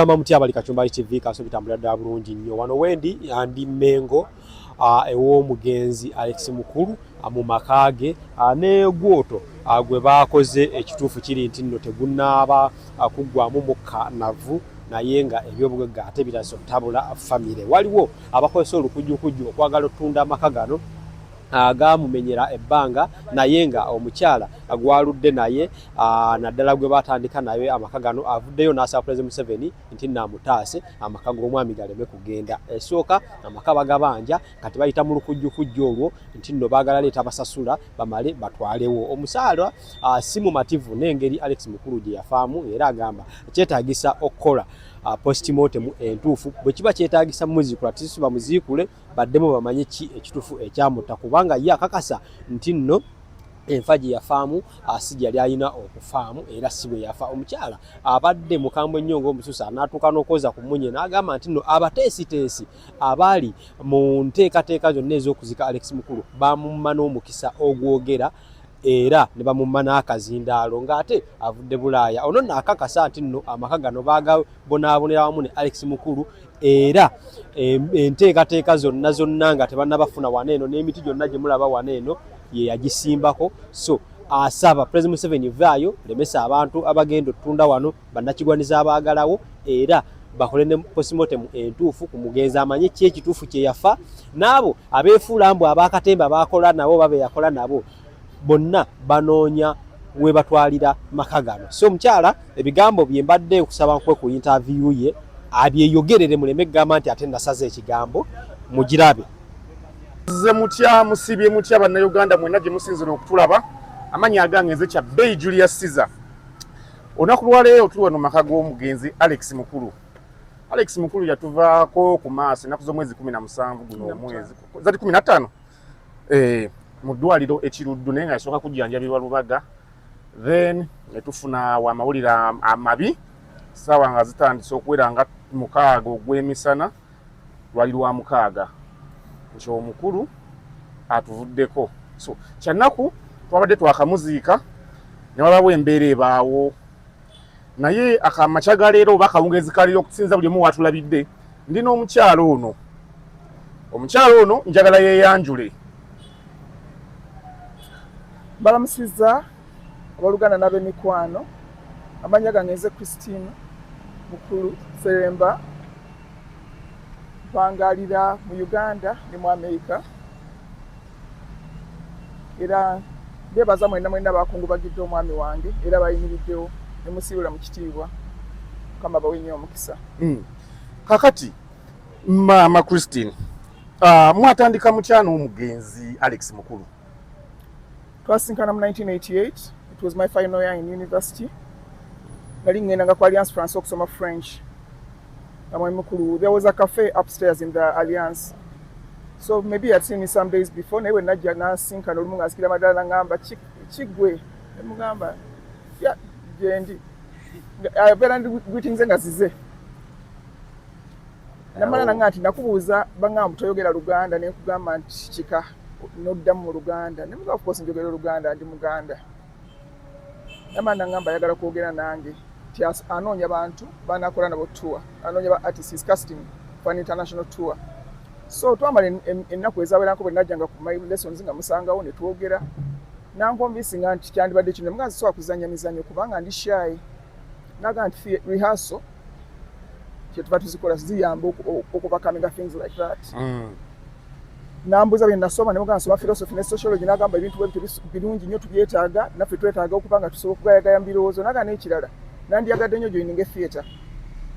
Mugamba mutya abali Kachumbali TV? Kaso bitambulira ddala bulungi nnyo. Wano wendi ndi Mengo, ew'omugenzi Alex Mukulu, mu maka ge n'egwoto gwe baakoze. Ekituufu kiri nti nno tegunaaba kuggwamu mukka navu, naye nga ebyobugagga ate biraze okutabula famire. Waliwo abakozesa olukujjukujju okwagala okutunda amaka gano agamumenyera ebbanga, naye nga omukyala gwaludde naye, naddala gwe batandika naye amaka gano, avuddeyo n'asaba Pulezidenti Museveni nti naamutaase amaka g'omwami galeme kugenda. Esooka amaka bagabanja, kati bayita mu lukujjukujju olwo nti nno baagala leeta basasula bamale batwalewo. Omusaala si mumativu n'engeri Alex Mukulu gye yafaamu, era agamba kyetaagisa okukola postmortem entuufu. Bwe kiba kyetaagisa muziikula tisi bamuziikule, baddemu bamanye ki ekituufu ekyamutta, kubanga ye akakasa nti nno enfa gye yafaamu si gye yali alina okufaamu era si bwe yafa. Omukyala abadde mukambwe ennyo ng'omususa, n'atuuka n'okwoza ku munye n'agamba nti nno abateesiteesi abaali mu nteekateeka zonna ez'okuzika Alex Mukulu bamumma n'omukisa ogwogera era ne bamumma n'akazindaalo ng'ate avudde Bulaaya. Ono nno akakasa nti nno amaka gano baagabonaabonera wamu ne Alex Mukulu, era enteekateeka zonna zonna nga tebannabafuna wano eno, n'emiti gyonna gye mulaba wano eno ye yagisimbako. So asaba President Museveni, vaayo lemesa abantu abagenda otunda wano, bannakigwaniza abaagalawo, era bakole ne postmortem entuufu ku mugenzi, amanye ki ekituufu kye yafa, n'abo abeefuula mbu abakatemba bakola nabo oba beyakola nabo bonna banoonya we batwalira maka gano. So omukyala ebigambo bye mbadde nkusaba nkuwe ku interview ye abyeyogerere, muleme kugamba nti ate nasaze ekigambo. Mugirabe. Ze mutya, musibye mutya Bannayuganda mwenna gye musinzira okutulaba? Amannya agange nze kya Bey Julius Caesar. Olunaku lwaleero tuli wano maka g'omugenzi Alex Mukulu. Alex Mukulu yatuvaako ku maaso ennaku z'omwezi 17 guno omwezi, zati 15, mu ddwaliro ekiruddu, naye nga yasooka kujjanjabirwa Lubaga. Then ne tufuna amawulire amabi ssaawa nga zitandise okuwera nga 6 ogw'emisana, lwali lwa mukaaga, nti omukulu atuvuddeko. So kyannaku, twabadde twakamuziika ne wabawo embeera ebaawo. Naye akamakya ga leero oba akawungeezi ka leero, okusinza buli omu watulabidde, ndi n'omukyalo ono. Omukyalo ono njagala yeeyanjule. Balamusizza abooluganda n'ab'emikwano. Amannya gange nze Christine Mukulu Seremba, mpangalira mu Uganda ne mu America, era mbebaza mwenna mwenna bakungubagidde omwami wange era bayimiriddewo ne musiibula mu kitiibwa. Mukama bawe nnyo omukisa. Kakati Maama Christine, mwatandika mutya n'omugenzi Alex Mukulu? Twasinkana mu 1988. It was my final year in university. Nali ngendanga ku Alliance France okusoma French. Nga mwami Mukulu, there was a cafe upstairs in the Alliance, so maybe he had seen me some days before, naye bwe najja nansinkana olumu nga nsikira madala, nangamba, "Kiggwe?" Nemugamba, "Ya, gyendi." Abeera ndi greetings nga zize namala nanga nti, "Nakubuuza, baŋŋamba toyogera Luganda, nenkugamba nti kika, noddamu mu Luganda." Nemuga, "Of course njogera Oluganda, ndi Muganda." Namala naŋŋamba ayagala kwogera nange, nti anoonya bantu banakola nabo tour, anoonya ba artists, is casting for an international tour. So twamala ennaku ezawerako, bwe najjanga ku my lessons nga musangawo ne twogera, nanconvincinga nti kyandibadde kino. Muga, "Nsobola kuzannya mizannyo kubanga ndi shy." Naga nti rehearsal kyetuba tuzikola ziyamba okuovercominga things like that. Nambuuza bye nasoma, nemugamba nsoma philosophy ne sociology. Nagamba ebintu bwe bityo birungi nnyo, tubyetaaga, naffe twetaaga okuba nga tusobola okugayagaya mu birowoozo. Naga n'ekirala, nandyagadde nnyo joininga theatre,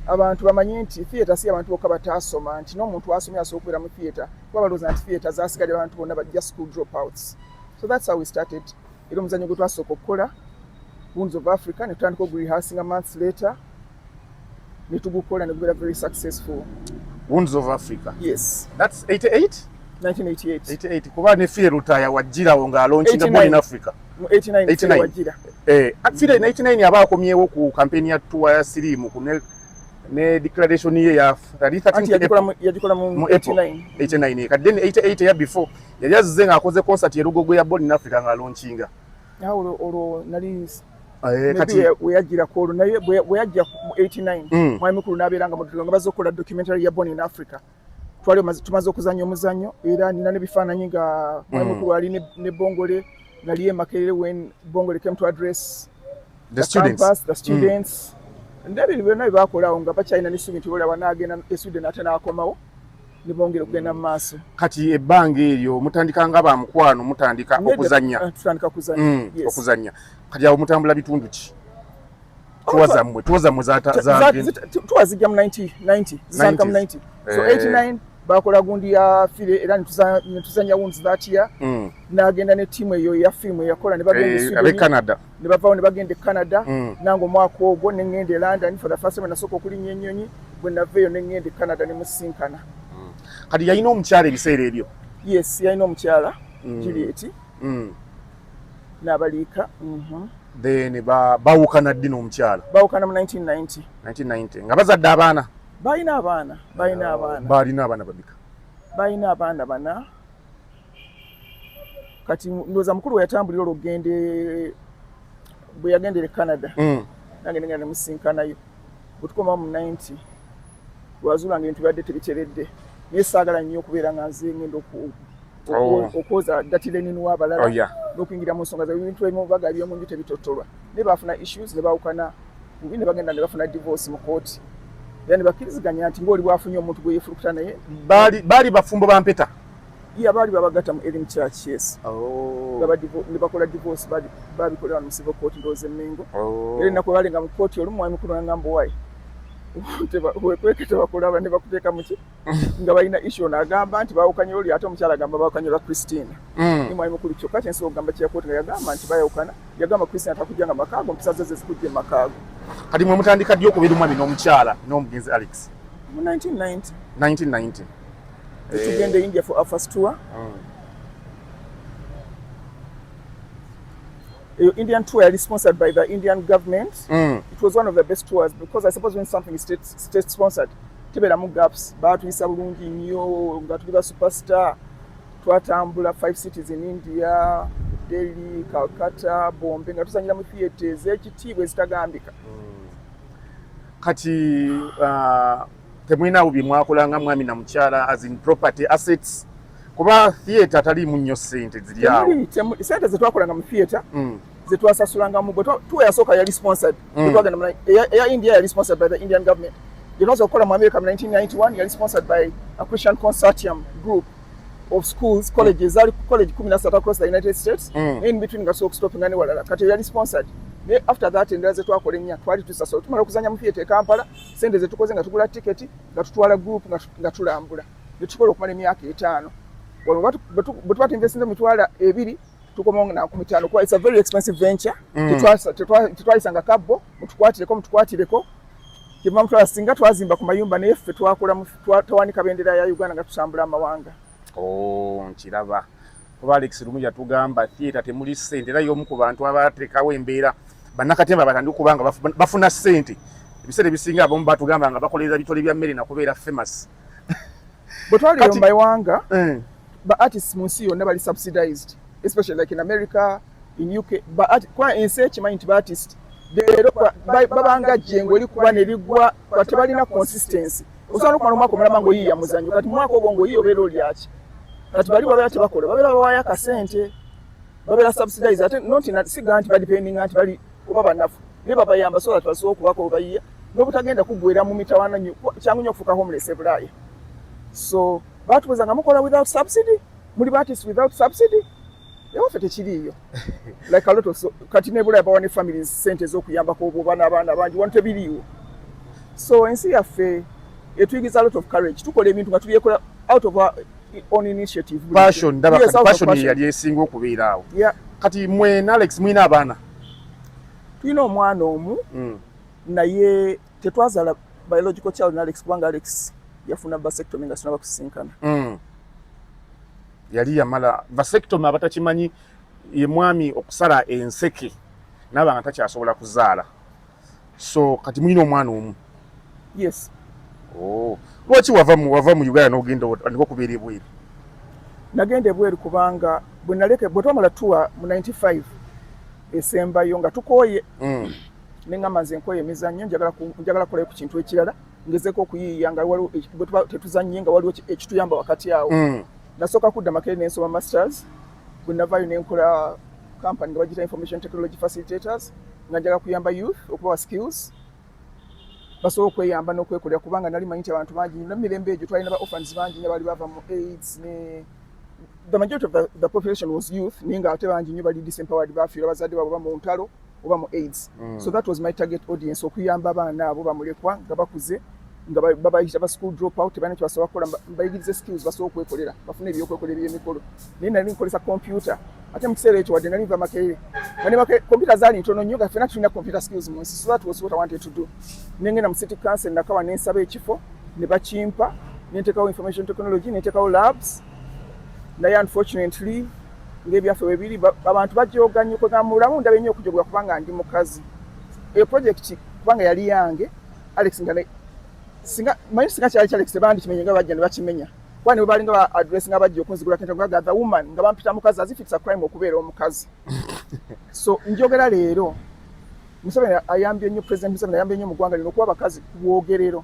abantu bamanye nti theatre si abantu bokka bataasoma, nti n'omuntu asomye asobola okubeera mu theatre, kuba balowooza nti theatre zasigadde abantu bonna bajja school dropouts. So that's how we started. Era omuzannyo gwe twasooka okukola, Wounds of Africa, ne tutandika ogurehearsinga months later, ne tugukola ne gubeera very successful. Wounds of Africa? Yes. That's 88? 1988. 88, kuba ne Philly Lutaaya wajjirawo ng'alaunchinga Born in 89. Africa. Mu 89. 89. Philly wajjira. Philly 89 aba akomyewo ku campaign ya tour ya siriimu ku ne declaration ye ya yali Anti 13 yagikola mu mu April. 89. 89. Kati then 88 ya before yali azze ng'akoze concert e Lugogo ya Born in Africa ng'alaunchinga. Awo olwo nali Eh, kati weyajjira kwolwo naye bwe yajja mu 89 mwami mukulu n'abeera nga muduga nga bazze okukola documentary ya Born in Africa. Twali tumaze okuzannya omuzannyo era nina n'ebifaananyi nga mwami mukulu ali ne Bongole, nali e Makerere when Bongole came to address the students. Campus, the students. Ndebiri byonna bye bakola awo nga bakyalina n'essuubi nti olaba n'agenda e Sweden ate n'akomawo ne bongera okugenda mu maaso. Kati ebbanga eryo mutandika nga ba mukwano, mutandika okuzannya? Tutandika kuzannya. Yes. Okuzannya. Kati awo mutambula bitundu ki? Tour zammwe, tour zammwe za Tour zijja mu 90, zitandika mu 90s. 90. So 89 bakola gundi ya fire era ne tuzanya Wounds that year. N'agenda ne ttiimu eyo eya firimu eyakola ne bagenda e Sweden. Ab'e Canada. Ne bavaawo ne bagenda e Canada. Nange omwaka ogwo ne ŋŋenda e London for the first time, nasooka okulinnya ennyonyi. Bwe nava eyo ne ŋŋenda e Canada ne musinkana. Kati yalina omukyala ebiseera ebyo? Yes, yalina omukyala, Juliet n'abaliika. Then bawukana ddi n'omukyala? Bawukana mu 1990. 1990 nga bazadde abaana? Balina abaana, balina abaana. Balina abaana babika? Balina abaana bana. Kati ndowooza mukulu we yatambulira olwo okugenda bwe yagendera e Canada, nange nengenda nemusinkanayo. Bwe tukomawo mu 90, lwazuula nga ebintu bibadde tebiteredde, naye saagala nnyo okubeera nga nze ngenda okwoza dirty linen w'abalala n'okuyingira mu nsonga zaabwe. Ebintu ebimu baga ebyomunju tebitottolwa, naye baafuna issues ne baawukana bubi, ne bagenda ne bafuna divorce mu kooti era ne bakkiriziganya nti ng'oli bw'afunye omuntu gwe yeefulukuta naye. Baali bafumbo ba mpeta? Yeah, baali babagatta mu Elim Church, yes. Ne bakola divorce, babikolera wano mu civil court, ndowooza e Mengo. Era ennaku balinga mu kooti, olumu mwami mukulu nangamba, "Wayi, wekweke tebakulaba ne bakuteeka muki?" Nga balina issue, ono agamba nti bawukanye oli, ate omukyala agamba bawukanye olwa Christina. Ni mwami mukulu kyokka kyensobola okugamba kyeyakooti nga yagamba nti bayawukana, yagamba Christina takujja nga makaago, mpisa ze zezikujja emakaago. Kati mwe mutandika ddi okubeera omwami n'omukyala n'omugenzi Alex? Mu 1990. 1990. Tugenda e India for our first tour. Eyo Indian tour yali sponsored by the Indian government. It was one of the best tours because I suppose when something is state sponsored, tebeeramu gaps. Baatuyisa bulungi nnyo nga tuli ba superstar. Twatambula five cities in India: Delhi, Calcutta, Bombay, nga tuzanyira mu theatre ez'ekitiibwa ezitagambika. Kati temulinawo bye mwakola nga mwami na mukyala, as in property, assets? Kuba theatre taliimu nnyo ssente ziri awo. Sente zetwakolanga mu theatre zetwasasulangamu bwe tour yasooka yali sponsored. Twagenda eya India yali sponsored by the Indian government. Gye twasooka okukola mu America mu 1991 yali sponsored by a Christian consortium group of schools, colleges, zaali college 13 across the United States. In between nga tusobola okustopinga ne walala. Kati yali sponsored, naye after that endala zetwakola ennya twali tusasula. Tumala okuzanya mu theatre e Kampala, sente zetukoze nga tugula tiketi, nga tutwala group, nga tulambula, ne tukola okumala emyaka 5. Wano bwe tuba tuinvestinze 20,000, tukomawo na 50,000, kuba it's a very expensive venture. Tetwayisanga kabbo, mutukwatireko, mutukwatireko kyeva mutwala. Singa twazimba ku mayumba, naye ffe twakola twawanika bendera ya Uganda nga tutambula amawanga. Oh, nkiraba, kuba Alex lumu yatugamba theatre temuli ssente, era y'omu ku bantu abateekawo embeera bannakatemba batandika okuba nga bafuna ssente. Ebiseera ebisinga abamu batugamba nga bakolerera bitole bya mmere nakubeera famous. Bwe twali mu mawanga, ba artists mu nsi yonna bali subsidized, especially like in America, in UK. Kuba ensi ekimanyi nti ba artist leero babanga jjengo likuba ne ligwa, tebalina consistency. Osobola n'okumala omwaka omulamba ng'oyiiya muzannyo, kati mu mwaka ogwo ng'oyiiya obeera olyaki? Kati bali babeera tebakola, babeera bawaayo akasente, babeera subsidized. Ate not siga nti badependinga nti bali oba banafu, naye babayamba so that basobola okubako bayiiya n'obutagenda kuggwera mu mitawaana nnyo. Kyangu nnyo okufuuka homeless e Bulaaya. So batubuuza nga mukola without subsidy, muli ba artists without subsidy? Ewaffe tekiriiyo, like a lot of, so, kati ne Bulaaya bawa ne families sente ez'okuyambako obwoba n'abaana bangi, wano tebiriiwo. So ensi yaffe etuyigiza a lot of courage. Tukola ebintu nga tubyekola out of our own initiative. Passion, ndaba. Yes, kati passion yali esinga okubeera awo. Kati mwe ne Alex mulina abaana? Tulina omwana omu. Naye tetwazaala biological child na Alex, kubanga Alex yafuna vasectomy nga sinaba kusisinkana. Yali yamala vasectomy. Abatakimanyi, ye mwami okusala enseke naaba nga takyasobola kuzaala. So kati mulina omwana omu? Yes. Oh. Lwaki wava mu Uganda n'ogenda otandika okubeera ebweru? Nagenda ebweru kubanga bwe naleke, bwe twamala tour mu 95, Esembayo nga tukooye. Neŋŋamba nze nkooye emizannyo, njagala kukolayo ku kintu ekirala, ngezeko okuyiiya nga waliwo bwe tuba tetuzannye nga waliwo ekituyamba wakati awo. Nasooka kudda Makerere nensoma masters. Bwe navaayo nenkola company nga bagiyita Information Technology Facilitators, nga njagala kuyamba youth okubawa skills basobole okweyamba n'okwekolera, kubanga nali manyi nti abantu bangi nnyo mirembe egyo twalina ba orphans bangi nnyo baali bava mu AIDS, ne the majority of the population was youth, naye nga ate bangi nnyo bali disempowered, bafiirwa bazadde baabwe oba mu ntalo oba mu AIDS. So that was my target audience, okuyamba abaana abo bamulekwa nga bakuze, nga babayita ba school drop out, tebalina kyebasobola kukola, mbayigirize skills basobola okwekolera, bafune ebyokwekolaebyemikolo. Naye nali nkozesa computer, ate mu kiseera ekyo wadde nali nva Makerere, nga ne computer zaali ntono nnyo, nga ffenna tulina computer skills mu nsi. So that was what I wanted to do. Nengenda mu city council Nakawa nensaba ekifo ne bakimpa, nenteekawo information technology, nenteekawo labs. Naye unfortunately, ng'ebyaffe bwe biri, abantu bajooga nnyo. Kwegamba mu bulamu ndaba ennyo okujogwa kubanga ndi mukazi. Eyo project kubanga yali yange, Alex nga singa manyi, singa kyali kya Alex tebandikimenye, nga bajja ne bakimenya, kuba ne bwe balinga ba address nga bajja okunzigula kenta nga the woman, nga bampita mukazi, as if it's a crime okubeera omukazi. So njogera leero, Museveni ayambye nnyo, President Museveni ayambye nnyo mu ggwanga lino okuba abakazi ku bwogerero.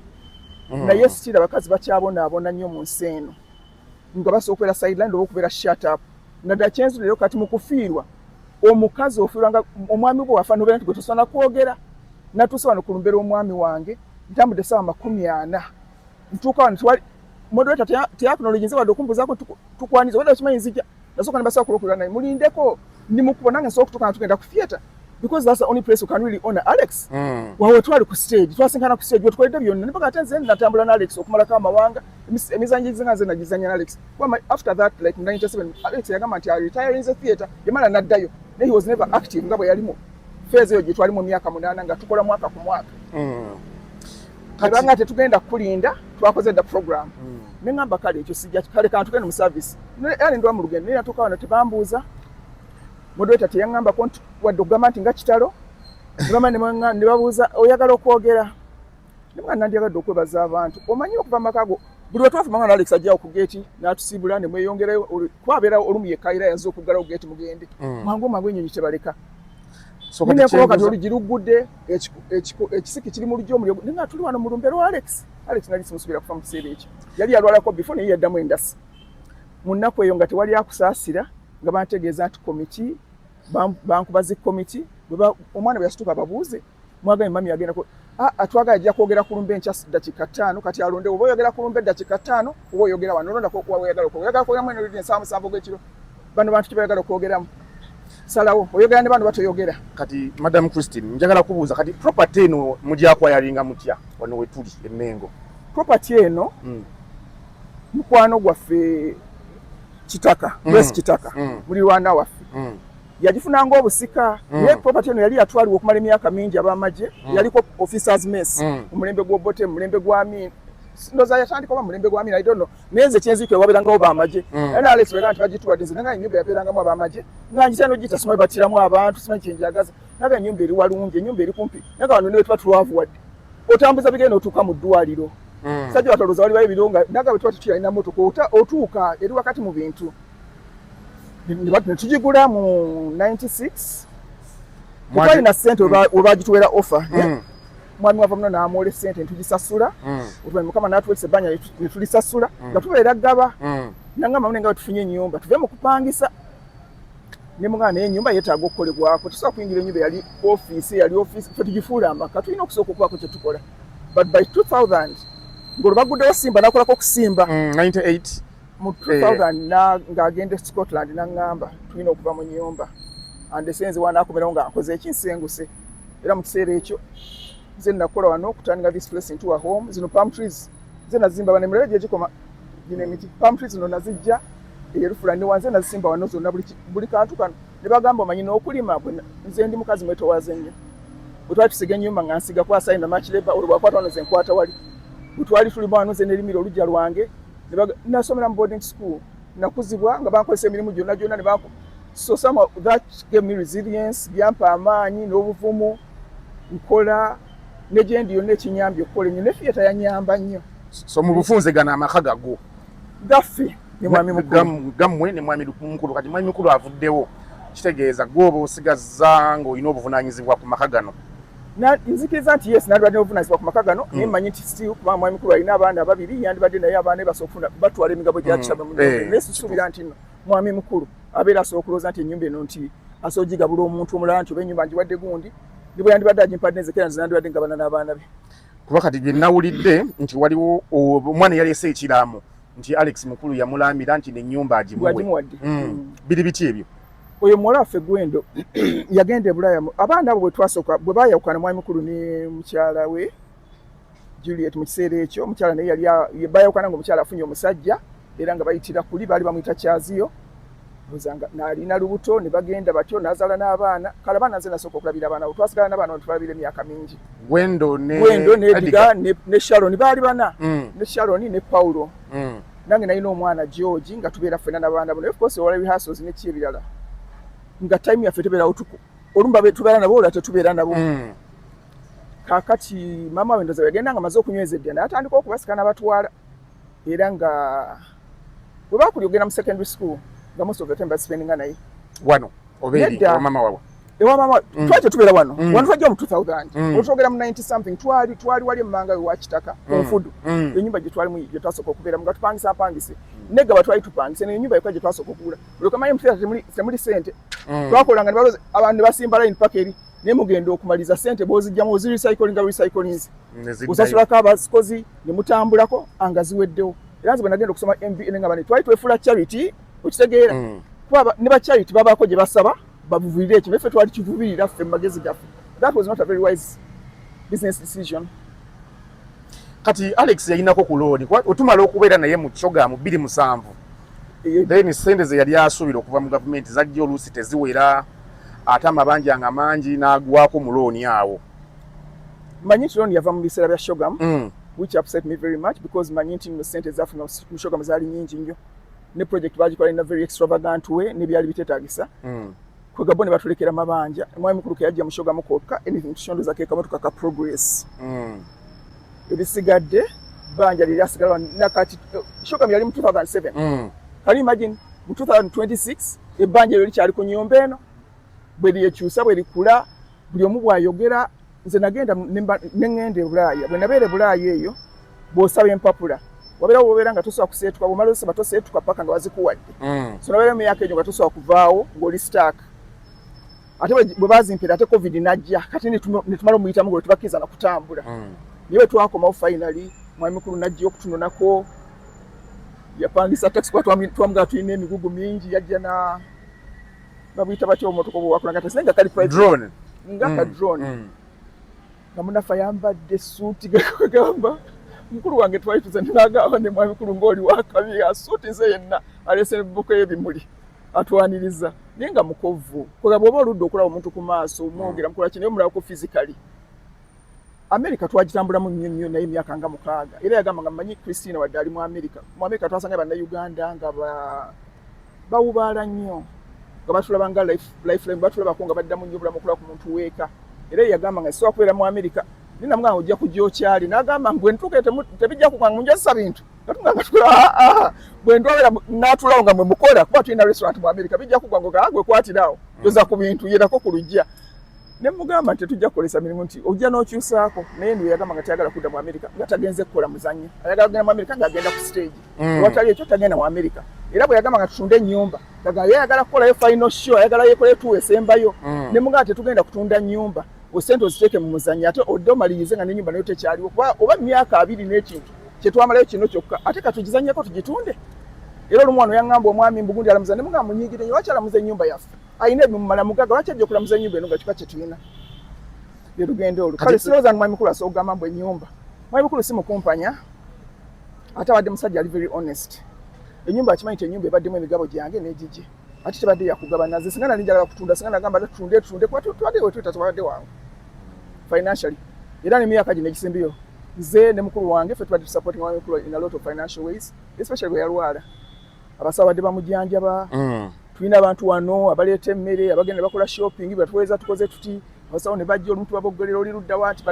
Naye still abakazi bakyabonaabona nnyo mu nsi eno, nga basobola okubeera sideline oba okubeera shut up. Naddala kyenzu leero kati mu kufiirwa, omukazi ofiirwa nga omwami gwe wafa nobeera nti gwe tosobola kwogera. Natuuse wano ku lumbe lw'omwami wange, ntambudde essaawa 40, ntuuka wano tewali moderator, teyacknowledge nze wadde okumbuuzaako tukwaniza wadde okimanyi nzija. Nasooka ne basaba kulwokulira naye mulindeko, ndi mukubo nange nsobola okutuuka nga tugenda ku theatre, because that's the only place we can really honor Alex. Wawe twali ku stage, twasinkana ku stage, wetukoledde byonna ne ate nze natambula ne Alex okumalako amawanga, emizannyo gizinga nze nagizanya ne Alex. Well, after that, like 97, Alex yagamba nti retiring the theatre, yamala naddayo, naye he was never active nga bwe yalimu phase eyo gye twali mu myaka 8 nga tukola mwaka ku mwaka. Kubanga tetugenda kukulinda, twakoze dda program. Ne ŋŋamba kale ekyo sijja, kale kantugende mu service. Era nendwa mu lugendo, naye natuuka wano tebambuuza, moderator teyaŋŋambako nti wadde okugamba nti nga kitalo. Ne ne babuuza oyagala okwogera, ne mwana nandyagadde okwebaza abantu. Omanyi okuva mu maka go, buli lwe twafuma nga Alex ajjawo ku geeti n'atusiibula ne mweyongerayo, kuba abeerawo olumu yekka era yazze okuggalawo geeti mugende. Mangu mangu ennyonyi tebaleka. So kati Nina kati oluggi luggudde, ekisiki kiri mu luggi, omuliro, naye nga tuli wano mu lumbe lwa Alex. Alex nali simusuubira kufa mu kiseera ekyo, yali yalwalako before, naye yaddamu endasi mu nnaku eyo nga tewali akusaasira, nga bantegeeza nti komiti bankuba zi komiti. Omwana bwe yasituka babuuze mwagambye mami agenda ku atwagala ajja kwogera ku lumbe enkya dakiika 5. Kati alonde oba oyogera ku lumbe dakiika 5 oba oyogera wano, olondako okuwa weyagala okwogera. Oyagala kwogeramu eno ensaawa 7 ogw'ekiro, bano bantu kibayagala okwogeramu, salawo oyogera ne bano batoyogera. Kati Madam Christine, njagala kubuuza, kati property eno mugyakwacquiringa mutya wano wetuli e Mengo? Property eno, mukwano gwaffe Kitaka, Grace Kitaka, mulirwana waffe, yagifunanga obusika. Naye property eno yali yatwaliwa okumala emyaka mingi ab'amagye. Yaliko officers mess mu mulembe gw'Obote, mu mulembe gwa Amin, ndowooza yatandika oba mu mulembe gwa Amin, I don't know. Naye nze kyenzikira wabeerangawo b'amagye. Era Alex bwega nti bagituwadde, nze nga ennyumba yabeerangamu ab'amagye nga ngitya n'ogiyita simanyi battiramu abantu, simanyi kyenjagaza. Naga ennyumba eri walungi, ennyumba eri kumpi, naga wano ne tuba tulwavuwadde otambuza bigere n'otuuka mu ddwaliro. Sajja watolooza waliwo ebiro nga naga bwe tuba tukyalina motoka otuuka eri wakati mu bintu. Ne tugigula mu 96. Tetwalina ssente we bagituwera offer. Mwami wava muno n'amwola essente netugisasula. Otumanyi Mukama n'atuweesa ebbanja ne tulisasula nga tubeera Ggaba. Nangamba mune nga bwe tufunye ennyumba tuve mu kupangisa, ne mugamba naye ennyumba yeetaaga okukolebwako, tusobola kuyingira ennyumba yali ofiisi, yali ofiisi, ffe tugifuula amaka, tulina okusooka okubaako kye tukola. But by 2000 ng'olwo baguddewo Simba, nakolako okusimba. 98. Mu 2000 ng'agenda e Scotland, n'aŋŋamba tulina okuva mu nnyumba, andese nze wanaakomerawo nga nkoze ekinsenguse. Era mu kiseera ekyo nze nakola wano okutandika this place into a home. Zino palm trees nze nazimba, bane mulebe gye gikoma gino emiti, palm trees zino nazijja erufula ne wanze nazisimba wano zonna, buli kantu kano. Ne bagamba omanyi n'okulima, nze ndi mukazi mwetowaze nnyo. Bwe twali tusiga ennyumba nga nsiga kwasayina makireba, olwo bwakwata wano nze nkwata wali. Bwe twali tulima wano nze nerimira oluggya lwange. Nasomera mu boarding school, nakuzibwa nga bankozesa emirimu gyonna gyonna ne banku, so some of that gave me resilience, byampa amaanyi n'obuvumu nkola ne gyendi yonna ekinyambye okukola ennyo, ne theatre yanyamba nnyo. So mu bufunze gano amaka gago gaffe ne mwami mukulu. Gammwe ne mwami mukulu. Kati mwami mukulu avuddewo. Kitegeeza gwe oba osigazza ng'olina obuvunaanyizibwa ku maka gano. Nzikiriza nti yes, nandibadde n'obuvunaanyizibwa ku maka gano, naye mmanyi nti still kubanga mwami mukulu alina abaana babiri, yandibadde naye abaana be basobola okufuna batwala emigabo gya kitabwe mu nyumba. Naye sisuubira nti nno mwami mukulu abeera asobola okulowooza nti ennyumba eno nti asobola ogigabula omuntu omulala, nti oba ennyumba ngiwadde gundi, ne bwe yandibadde agimpadde nze kera nze nandibadde ngabana n'abaana be. Kuba kati bye nawulidde nti waliwo omwana eyaleese ekiraamo nti Alex Mukulu yamulaamira nti n'ennyumba agimuwe. Agimuwadde. Biri biti ebyo? Oyo muwala waffe Gwendo yagenda e Bulaaya. Abaana abo bwe twasooka bwe baayawukana mwami mukulu ne mukyala we Juliet, mu kiseera ekyo omukyala naye yali bayawukana ng'omukyala afunye omusajja, era nga bayitira kuli baali bamuyita Kyaziyo nga n'alina lubuto, ne bagenda batyo n'azaala n'abaana. Kale abaana nze nasooka okulabira abaana abo, twasigala n'abaana abo tubalabira emyaka mingi. Gwendo ne Gwendo ne Edgar ne Sharon, baali bana, ne Sharon ne Paulo. Nange nalina omwana George, nga tubeera ffenna n'abaana bo. Naye of course wala rehearsals neki ebirala nga time yaffe tebeerawo, tuku olumu tubeera nabo, olwa tetubeera nabo. Kaakati maama we ndoza yagenda nga amaze okunyweza edda, naye atandika okubasika n'abatwala, era nga bwe bakuli ogenda mu secondary school nga most of the time baspendinga naye. Wano oba eri ewa mama waabwe? Ewa mama. Twali tetubeera wano. Wano twajja mu 2000. Olwotwogera mu 90 something twali wali emmanga we wakitaka ku nfudu. Ennyumba gye twalimu gye twasooka okubeeramu nga tupangisa mpangise, negaba twali tupangise, naye ennyumba yokka gye twasooka okugula, olwokamanyi mu theatre temuli sente. Twakolanga ne baloza abantu ne basimba line paka eri, naye mugenda okumaliza sente bw'ozijjamu ozirecyclinga recyclings, osasulako abakozi ne mutambulako nga ziweddewo. Era nze bwe nagenda okusoma MBA nga bane twali twefuula charity, okitegeera? Kuba ne ba charity babaako gye basaba bavuvirire ekyo, naye ffe twali kivubirira ffe mu magezi gaffe. That was not a very wise business decision. Kati Alex yalinako ku looni otumala okubeera naye mu CHOGM 2007, then sente ze yali asuubira okuva mu gavumenti zajja oluusi teziwera, ate amabanja nga mangi, n'agwako mu looni awo. Manyi nti looni yava mu biseera bya CHOGM, which upset me very much because manyi nti nno sente ezafuna mu CHOGM zaali nyingi nnyo, ne project bagikola in a very extravagant way n'ebyali biteetagisa. Kwegabo ne batulekera mabanja. Omwami mukulu ke yajja mu CHOGM kwokka, anything tukyondoza ke kamotoka ka Progress. Ebisigadde banja liryasigala nakati. CHOGM yali mu 2007. Can you imagine, mu 2026 ebbanja eryo likyali ku nyumba eno, bwe lyekyusa, bwe likula, buli omu bw'ayogera. Nze nagenda ne ŋŋenda e Bulaaya. Bwe nabeera e Bulaaya eyo, bw'osaba empapula wabeerawo wobeera nga tosobola kuseetuka, bw'omala osaba toseetuka paka nga bazikuwadde. So nabeera mu myaka egyo nga tosobola kuvaawo ng'oli stuck. Ate bwe bazimpera, ate COVID najja, kati ne tumala omuyitamu gwe tubakkiriza na kutambula. Naye bwe twakomawo finally, mwami mukulu najja okutunonako, yapangisa taxi kuba twamugamba tulina emigugu mingi. Yajja na babuyita batya obumotoka obwakulanga taxi, naye nga kali private. Drone. Nga ka drone. Nga munafe ayambadde essuuti, gamba mukulu wange twali tuze, nagamba ne mwami mukulu ng'oli wakabi, asuuti nze yenna aleese nebuko y'ebimuli atwaniriza, naye nga mukovu. Kwega bw'oba oludde okulaba omuntu ku maaso, mwogera mukola ki, naye omulabako physically. America twagitambulamu nnyo nnyo naye emyaka nga 6, era yagamba nga mmanyi Christina wadde ali mu America. Mu America twasanga Bannayuganda nga bawubaala nnyo, nga batulaba nga lifeline, batulabako nga baddamu nnyo obulamu okulaba ku muntu weeka. Era ye yagamba nga sobola kubeera mu America, naye namugamba ojja kujja okyali, n'agamba bwe ntuuka tebijja kuganga munjazisa bintu, nga tukula bwe ndwabera n'atulawo nga mwe mukola, kuba tulina restaurant mu America, bijja kugwa nga gwe kwatirawo yoza ku bintu yerako ku lujja. Ne mugamba nti tetujja kukolesa mirimu, nti ojja n'okyusaako. Naye ndiwe yagamba nga tayagala kudda mu America nga tagenze kukola muzannyo, ayagala kugenda mu America ng'agenda ku stage. Ewatali ekyo tagenda mu America. Era bwe yagamba nga tutunde ennyumba, nga ye ayagala kukolayo final show, ayagala yekole tuwa esembayo. Ne mugamba tetugenda kutunda nnyumba, osente oziteeke mu muzannyo, ate odde omalirize nga n'ennyumba nayo tekyaliwo, kuba oba myaka 20 n'ekintu kyetwamalayo kino kyokka, ate katugizannyeko tugitunde. Era olumu wano yaŋŋamba omwami mbugundi alamuza, ne mugamba munyiigire nnyo, lwaki alamuza ennyumba yaffe? Alina ebimumala mugaga, lwaki ajja okulamuza ennyumba eno nga kika kye tulina? Lye lugendo olwo. Kale sirowooza nti mwami mukulu asobola okugamba mbu ennyumba. Mwami mukulu si mukumpanya, ate abadde musajja ali very honest. Ennyumba akimanyi nti ennyumba ebaddemu emigabo gyange n'egigye, ate tebadde yakugabana. Nze singa nali njagala kutunda, singa nagamba tutunde, tutunde, kuba tubadde wetuyita tubadde wangu financially. Era nemyaka gino egisembeyo, nze ne mukulu wange ffe tubadde tusupporting mwami mukulu in a lot of financial ways, especially bwe yalwala, abasawo badde bamujanjaba. Tulina abantu wano abaleeta emmere, abagenda bakola shopping, batuweeza tukoze tuti, abasawo ne bajja olumu tubabogolera oli ludda wa nti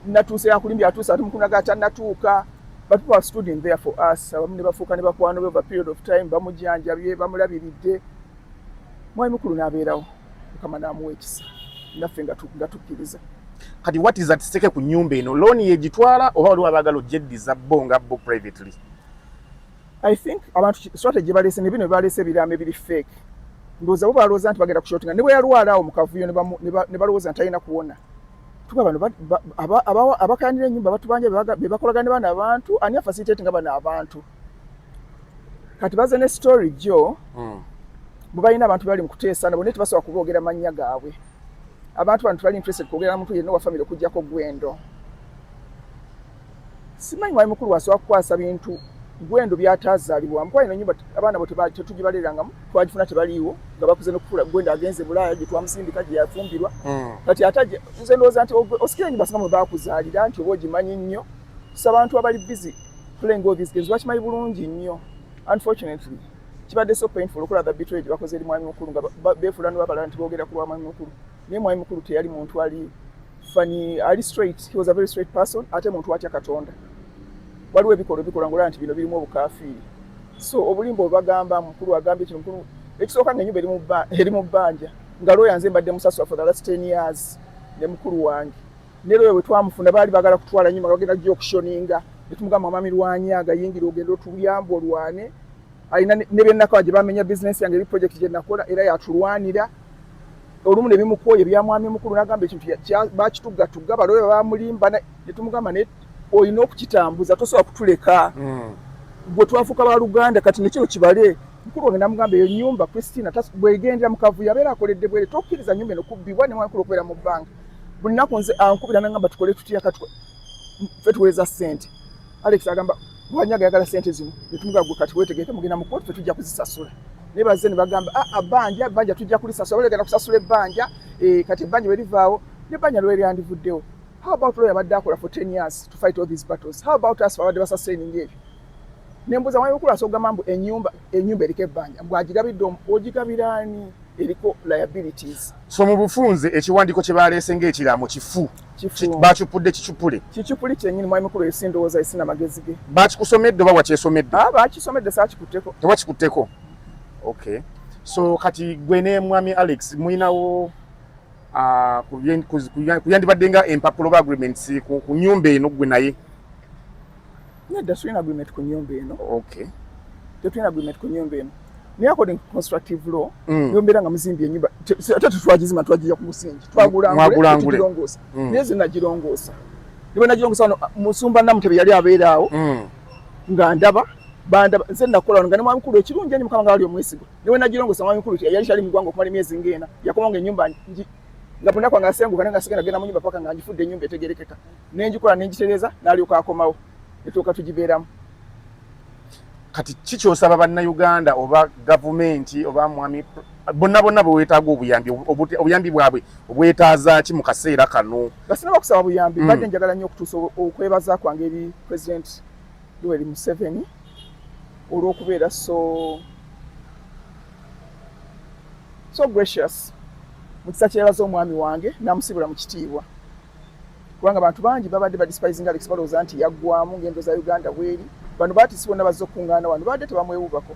natuuse, yakulimbye atuuse, ate mukulu naga tannatuuka. But people are stood in there for us. Abamu ne bafuuka ne bakwano be over period of time, bamujanjabye, bamulabiridde. Mwami mukulu n'abeerawo, Mukama n'amuwa ekisa, naffe nga tukkiriza. Kati what is at stake ku nyumba eno? Loan yegitwala oba waliwo abaagala ogyeddiza bo nga bo privately? I think abantu strategy baleese ne bino baleese ebiraamo ebiri fake. Ndowooza bo balowooza nti bagenda kushotinga, ne bwe yalwala awo mu kavuyo ne balowooza nti alina kuwona. Tuba bano abakayanira ennyumba batubanja, be bakolagana ne bano abantu. Ani afacilitate nga bano abantu? Kati baze ne story gyo bwe balina abantu bali mu kuteesa nabo, naye tebasobola kuboogera mannya gaabwe. Abantu bano tebali interested kwogera na muntu yenna owa family okuggyako Gwendo. Simanyi mwami mukulu wasobola kukwasa bintu Gwendo byatazaalibwamu, kuba ino nyumba abaana bo tetugibaleerangamu, twagifuna tebaliiwo nga bakuze n'okukula. Gwendo agenze Bulaaya gye twamusindika, gye yafumbirwa. Kati ate nze ndowooza nti osikira enyumba singa mwe baakuzaalira nti oba ogimanyi nnyo. So abantu abali busy playing all these games bakimanyi bulungi nnyo. Unfortunately, kibadde so painful okulaba the betrayal gye bakoze eri mwami mukulu, nga beefuula ne babalala nti boogera ku lwa mwami mukulu, naye mwami mukulu teyali muntu ali funny, ali straight. He was a very straight person, ate muntu atya Katonda. Waliwo ebikolwa ebikola ngaolaba nti bino birimu obukafiiri. So obulimba obagamba mukulu agambye kino, mukulu ekisooka nga ennyumba eri mu bbanja, nga looya nze mbadde musasula for the last 10 years ne mukulu wange. Ne looya bwe twamufuna, baali baagala kutwala nyumba nga bagenda gya auctioninga, ne tumugamba, "Mwami Lwanya, agayingira ogenda otuyamba olwane." Alina ne byenakola gye bamenya bizinesi yange, eri project gye nakola, era yatulwanira. Olumu ne bimukooya ebya mwami mukulu, n'agamba ekintu bakitugatugga, balooya bamulimba. Ne tumugamba, "Naye olina okukitambuza, tosobola kutuleka." Gwe twafuuka baluganda, kati nekino kibale. Mukulu wange namugamba, eyo nyumba Christina bwegendera mu kavuyo abeera akoledde bwere, tokkiriza nyumba eno kubbibwa ne mwami mukulu okubeera mu bbanga. Buli nnaku nze ankubira nagamba, "Tukole tutya?" Kati ffe tuweereza ssente. Alex agamba Lwanyaga yagala ssente zino, netumugamba, "Gwe kati weetegeke, mugenda mu kooti, ffe tujja kuzisasula." Naye bazze ne bagamba, "Ah, ebbanja, ebbanja tujja kulisasula." Balegenda kusasula ebbanja, kati ebbanja bwe livaawo, nebbanja lwe lyandivuddewo. How about lawyer abadde akola for 10 years to fight all these battles? How about us abadde basustaining ebyo? Nembuuza mwami mukulu asobola kugamba mbu enyumba eriko ebbanja, mbwagigabidde, ogigabira ani eriko liabilities? So mu bufunze, ekiwandiiko kye baleese ng'ekiraamo kifu? Kifu. Bakipudde kicupule? Kicupuli kyennyini. Mwami mukulu esi ndowooza esina magezi ge. Bakikusomedde oba wakyesomedde? Ah, bakisomedde, saakikutteko. Tewakikutteko, okay. So kati gwe ne mwami Alex mulinawo ku byandibadde nga empapula oba agreements ku nyumba eno, gwe naye? Nedda, tulina agreement ku nyumba eno. Tetulina agreement ku nyumba eno, naye according to constructive law, niyo mbeera nga muzimbye enyumba, ate tetwagizimba, twagijja ku musingi. Mwagulangule. Twagulangule, naye ze nagirongoosa, ne bwe nagirongoosa wano, musumba Namutebe yali abeera awo nga ndaba bandaba nze nakola wano nga ne mwami mukulu. Ekirungi ennyo, Mukama nga ali omwesigwa, ne bwe nagirongoosa, mwami mukulu yali kyali mu ggwanga okumala emyezi ng'ena, yakomawo nga ennyumba nga buli naku nga asenguka, naye nga sigenda genda mu nyumba paka nga ngifudde ennyumba etegerekeka. Nengikola, nengitereeza, n'alyoka akomawo, netuuka tugibeeramu. Kati ki kyosaba bannayuganda oba gavumenti oba mwami bonna bonna bwe weetaaga obuyambi, obuyambi bwabwe obwetaaza ki mu kaseera kano? Nga sinaba kusaba buyambi, mbadde njagala nnyo okutuusa okwebaza kwange eri President Yoweri Museveni olw'okubeera so gracious mu kisa kyebaza omwami wange n'amusibula mu kitiibwa, kubanga abantu bangi babadde badespising Alex, balowooza nti yaggwamu ng'endo za Uganda bweri. Bano baatisi bonna bazze okukuŋŋaana wano babadde tebamwewubako,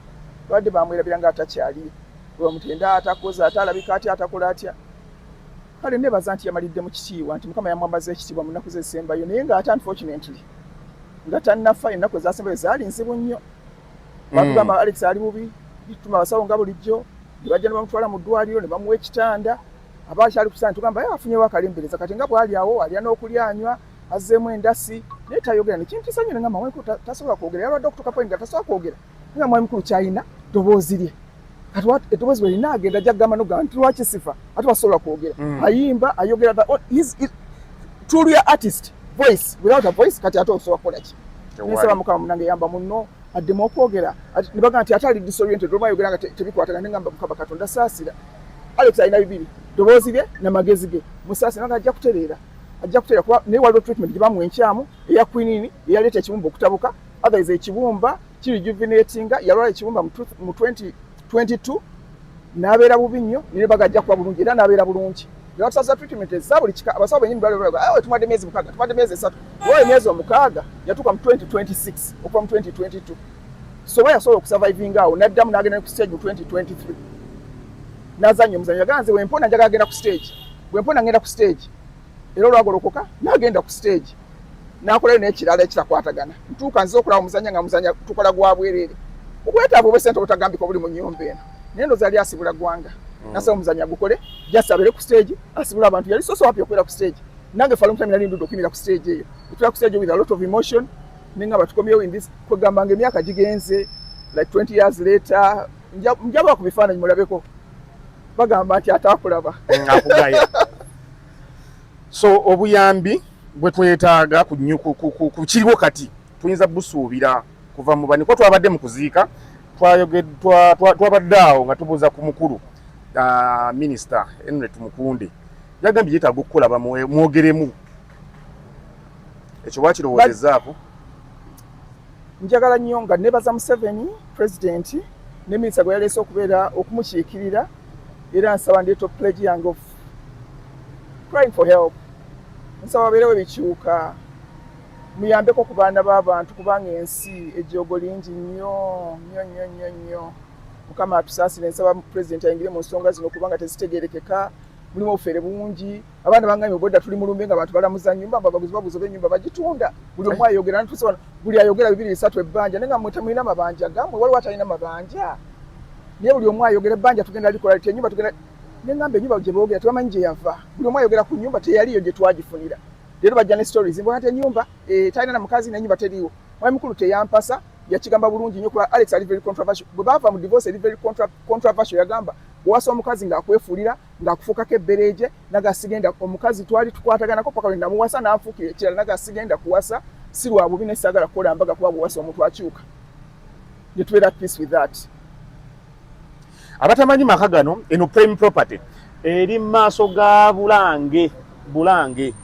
babadde bamwerabira nga atakyaliyo, bwebamutenda atakoze, ate alabika atya, atakola atya. Kale nebaza nti yamalidde mu kitiibwa, nti Mukama yamwambaza ekitiibwa mu nnaku ze ezisembayo, naye ng'ate unfortunately nga tannafa, ennaku ezasembayo zaali nzibu nnyo. Batugamba Alex ali bubi, bituma abasawo nga bulijjo ne bajja ne bamutwala mu ddwaliro ne bamuwa ekitanda. Aba akyali ku kitanda, tugamba, "Ye, afunyewo akalembereza." Kati nga bw'ali awo, alya n'okulya, anywa, azzeemu endasi, naye tayogera. Nekintiisa nnyo, ne ngamba mwami mukulu tasobola kwogera, yalwadde okutuuka point nga tasobola kwogera. Nga mwami mukulu kyalina ddoboozi lye, kati eddoboozi bwe lina agenda ajja kugamba nogamba nti lwaki sifa, ate basobola kwogera. Ayimba, ayogera, truly artist voice. Without a voice, kati ate osobola kukola ki? Nensaba Mukama munange yamba munno addemu okwogera. Ne bagamba nti ate ali disoriented, olwo ayogera nga tebikwatagana. Nengamba, "Mukama Katonda, saasira Alex, alina bibiri, ddoboozi lye namagezi ge, musaasira." Nga ajja kutereera, ajja kutereera kuba naye waliwo treatment gye bamuwa enkyamu eya quinine eyaleeta ekibumba okutabuka. Otherwise ekibumba kirejuvenatinga. Yalwala ekibumba mu 2022 n'abeera bubi nnyo, naye baga ajja kuba bulungi, era n'abeera bulungi. Ne batusaza treatment eza buli kika. Abasawo bennyini bali, "Tumadde emyezi 6, tumadde emyezi 3." Oba emyezi 6 yatuuka mu 2026 okuva mu 2022. So oba yasobola okusurvivinga awo n'addamu n'agenda ne ku stage mu 2023. Nazanya omuzanyo, yagamba nze wempona njagala genda ku stage, bwempona ngenda ku stage. Era olwagolokoka n'agenda ku stage n'akolayo n'ekirala ekitakwatagana. Ntuuka nze okulaba omuzanya nga muzanya tukola gwa bwereere, obwetaavu obwesente obutagambika obuli mu nnyumba eno. Naye ndowooza yali asibula ggwanga. Nasaba omuzanyo agukole, just abeere ku stage asibula abantu. Yali so so happy okubeera ku stage. Nange for a long time nali ndudde okuyimira ku stage eyo. Etula ku stage with a lot of emotion, nenga batukomyewo in this kwegamba nga emyaka gigenze, like 20 years later. Njaba ku bifaananyi mulabeko, bagamba nti ataakulaba Akugaya. So obuyambi bwe twetaaga ku kiriwo kati tuyinza busuubira kuva mu bani? Kuba twabadde mu kuziika, twabadde awo nga tubuuza ku mukulu minisita Henry Tumukunde, yagambye yeetaaga okukola mwogeremu. Ekyo wakirowoozezaako? Njagala nnyo nga nebaza Museveni president ne minisita gwe yaleese okubeera okumukiikirira. Era nsaba, ndeeta pledge yange of crying for help. Nsaba babeerewo ebikyuka, muyambeko ku baana b'abantu, kubanga ensi ejjoogo lingi nnyo nnyo nnyo nnyo nnyo. Mukama atusaasire. Nsaba president ayingire mu nsonga zino kubanga tezitegeerekeka, mulimu obufere bungi. Abaana bangambye obwedda tuli mulumbe nga abantu balamuza nyumba, abaguzi baguza oba ennyumba bagitunda. Buli omu ayogera, ntuuse wano buli ayogera bibiri bisatu ebbanja, naye nga mmwe temulina mabanja gammwe. Waliwo atalina mabanja, naye buli omu ayogera ebbanja, tugenda likola liti, ennyumba tugenda. Neŋŋamba ennyumba gye boogera tebamanyi gye yava. Buli omu ayogera ku nnyumba teyaliyo gye twagifunira. Leero bajja ne stories mbona nti ennyumba talina na mukazi, n'ennyumba teriiwo. Mwami mukulu teyampasa, yakigamba bulungi nnyo, kuba Alex ali very controversial. Bwe baava mu divorce eri very controversial, yagamba bwewasa omukazi ng'akwefuulira ng'akufuukako ebbereeje, naga sigenda. Omukazi twali tukwataganako paka lwe namuwasa n'anfuukira ekirala, naga sigenda kuwasa, si lwa bubi, ne saagala kukola mbaga, kuba bwewasa omuntu akyuka. Ne tubeera at peace with that. Abatamanyi maka gano, eno prime property eri mu maaso ga Bulange. Bulange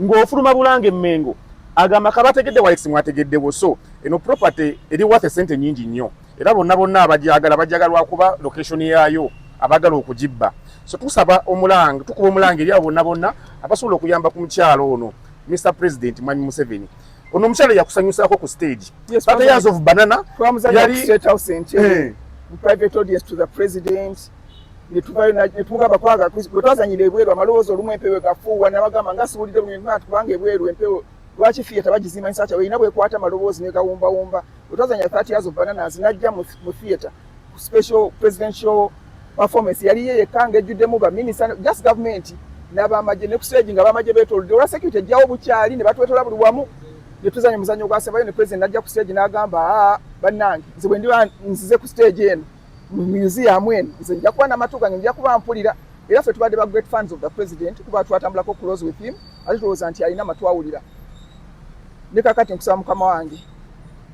ng'ofuluma Bulange Mmengo, agamba kabategedde Alex mwategeddewo. So eno property eri worth sente nyingi nnyo, era bonna bonna abajagala bajagala lwakuba location yaayo, abagala okugibba. So tusaba omulanga, tukuba omulanga eri abo bonna bonna abasobola okuyamba ku mukyalo ono. Mr President Mwami Museveni, ono omukyalo yakusanyusaako ku stage. Yes, 30 Years of Banana. Twamuzanya Yali ku State House Entebbe, private audience to the president. Netuvayo netumugamba kwaga bwe twazanyira ebweru amaloboozi olumu empewo gafuuwa, nabagamba nga siwulidde bulungi nti kubanga ebweru empewo lwaki theatre bagizimba nsakya erina bwekwata amaloboozi negawumbawumba. Bwe twazanya 30 Years of Bananas, najja mu theatre special presidential performance, yali ye yekka ng'ejjuddemu baminisita, just government n'abamagye ne ku stage nga abamagye beetoolodde olwa security ejjawo bukyali ne batwetola buli wamu. Ne tuzanya omuzannyo ogwasembayo ne president najja ku stage n'agamba, "Aa bannange, nze bwe ndiba nzize ku stage eno mu museum eno, nze nja kuba n'amatu gange, nja kuba mpulira." Era ffe tubadde ba great fans of the president kuba twatambulako close with him, ate tulowooza nti alina amatu awulira. Ne kakati nkusaba mukama wange,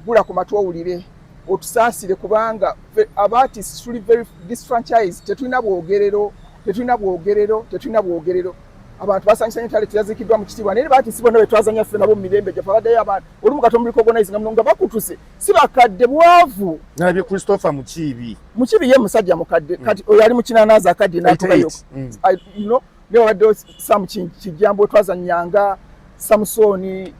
gula ku matu owulire, otusaasire, kubanga aba artist tuli very disfranchised. Tetulina bwogerero, tetulina bwogerero, tetulina bwogerero. Abantu basanyusa nnyo talent yaziikiddwa mu kitiibwa, naye ba artist bonna betwazanya ffe nabo mu mirembe gyaffe abaddeyo abantu olumu kati omurecognize nga muno nga bakutuse, si bakadde, bwavu. Nalabye Christopher Mukiibi. Mukibi ye musajja mukadde kati, oyo ali mu kinanaaza akadde n'atukayo. 88. You know, naye wabaddewo Sam Kijjambo twazanyanga, Samusoni,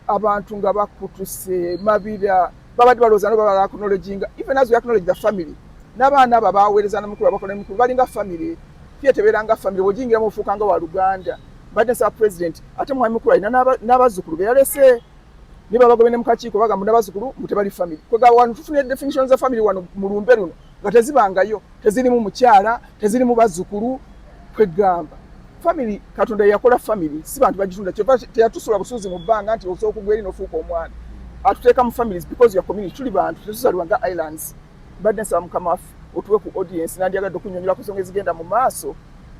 abantu nga bakutuse mabira, babadde balowooza no babala acknowledginga. Even as we acknowledge the family n'abaana abo abaweereza namukulu, abakola nemukulu, balinga family. Fye tebeeranga family, bw'ogiyingiramu ofuuka nga wa luganda. Mbadde nsaba president, ate mwami mukulu alina n'abazzukulu be yalese, niba bagobe ne mu kakiiko bagamba n'abazzukulu mbu tebali family. Kwegamba wano tufunye definition za family wano mu lumbe luno nga tezibangayo, tezirimu mukyala, tezirimu bazzukulu. Kwegamba family, Katonda yakola family, si bantu bagitunda. Kyova teyatusula busuuzi mu bbanga nti osobola okugwa eri n'ofuuka omwana. Atuteeka mu families because your community, tuli bantu, tetuzalibwa nga islands. Mbadde nsaba mukama waffe otuwe ku audience, nandyagadde okunyonyola ku nsonga ezigenda mu maaso,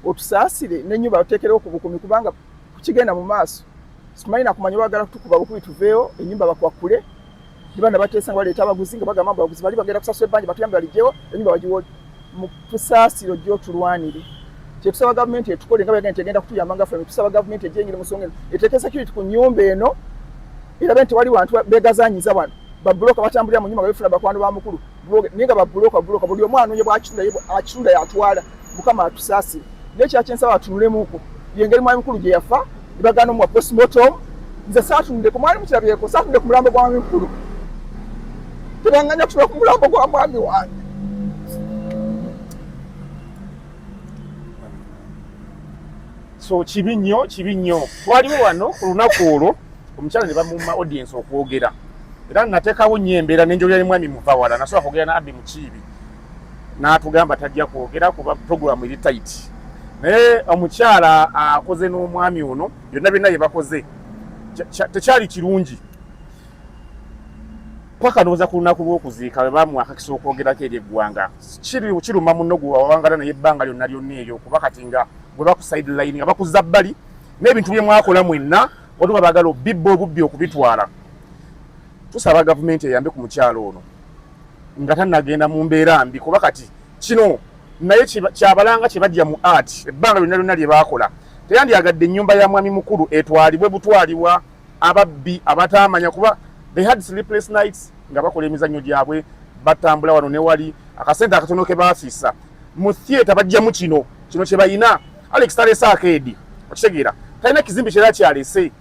otusaasire n'ennyumba oteekerewo ku bukumi, kubanga kukigenda mu maaso simanyi nakumanya. Bagala kutukuba bukubi tuveewo, ennyumba bakwakkule. Niba nabateesa nga baleeta abaguzi nga bagamba mbu abaguzi bali bagenda kusasula ebbanja, batuyambe baligyewo ennyumba bagiwo. Tusaasire, ojje otulwanire. Kyetusaba gavumenti etukole nga bagenda nti egenda kutuyamba nga ffe. Tusaba gavumenti ejje mu nsonga eno, eteeke security ku nnyumba eno, erabe nti wali wantu begazanyiza wano. Babuloka batambulira mu nyumba nga befula bakwano ba mukulu, naye nga babuloka buloka, buli omu anoonya bwakitunda, akitunda yatwala. Mukama atusaasire. Naye kyakyensaba atunulemuko yengeri mwami mukulu gye yafa ne bagaana omuwa postmortem. Nze saatunudde ku mwali mukirabyeko, saatunudde ku mulambo gwa mwami mukulu, tebanganya kutula ku mulambo gwa mwami wange. So kibi nnyo, kibi nnyo. Twaliwo wano ku lunaku olwo, omukyala ne bamumma audience okwogera, era nateekawo nnyo embeera nenjogera ne mwami Muvawala. Nasobola kwogera na Abi Mukiibi n'atugamba tajja kwogera kuba programu eri tight, naye omukyala akoze n'omwami ono byonna byonna bye bakoze tekyali kirungi paka ndowooza ku lunaku lw'okuziika bwe bamuwa akakisa okwogerako eri eggwanga. Kiruma munno gwe wawangala naye ebbanga lyonna lyonna eryo, kuba kati nga gwe baku sideline, nga bakuzza bbali n'ebintu bye mwakola mwenna, waliwo baagala obibba obubbi okubitwala. Tusaba gavumenti eyambe ku mukyalo ono nga tannagenda mu mbeera mbi, kuba kati kino naye kyabalanga kye bajja mu art ebbanga lyonna lyonna lye baakola. Teyandyagadde ennyumba ya mwami Mukulu etwalibwe butwalibwa ababbi abataamanya, kuba they had sleepless nights nga bakola emizannyo gyabwe, batambula wano ne wali, akasente akatono ke baafiisa mu theatre bajjamu kino kino kye balina. Alex talese akeedi, okitegeera, talina kizimbe kirala kyalese,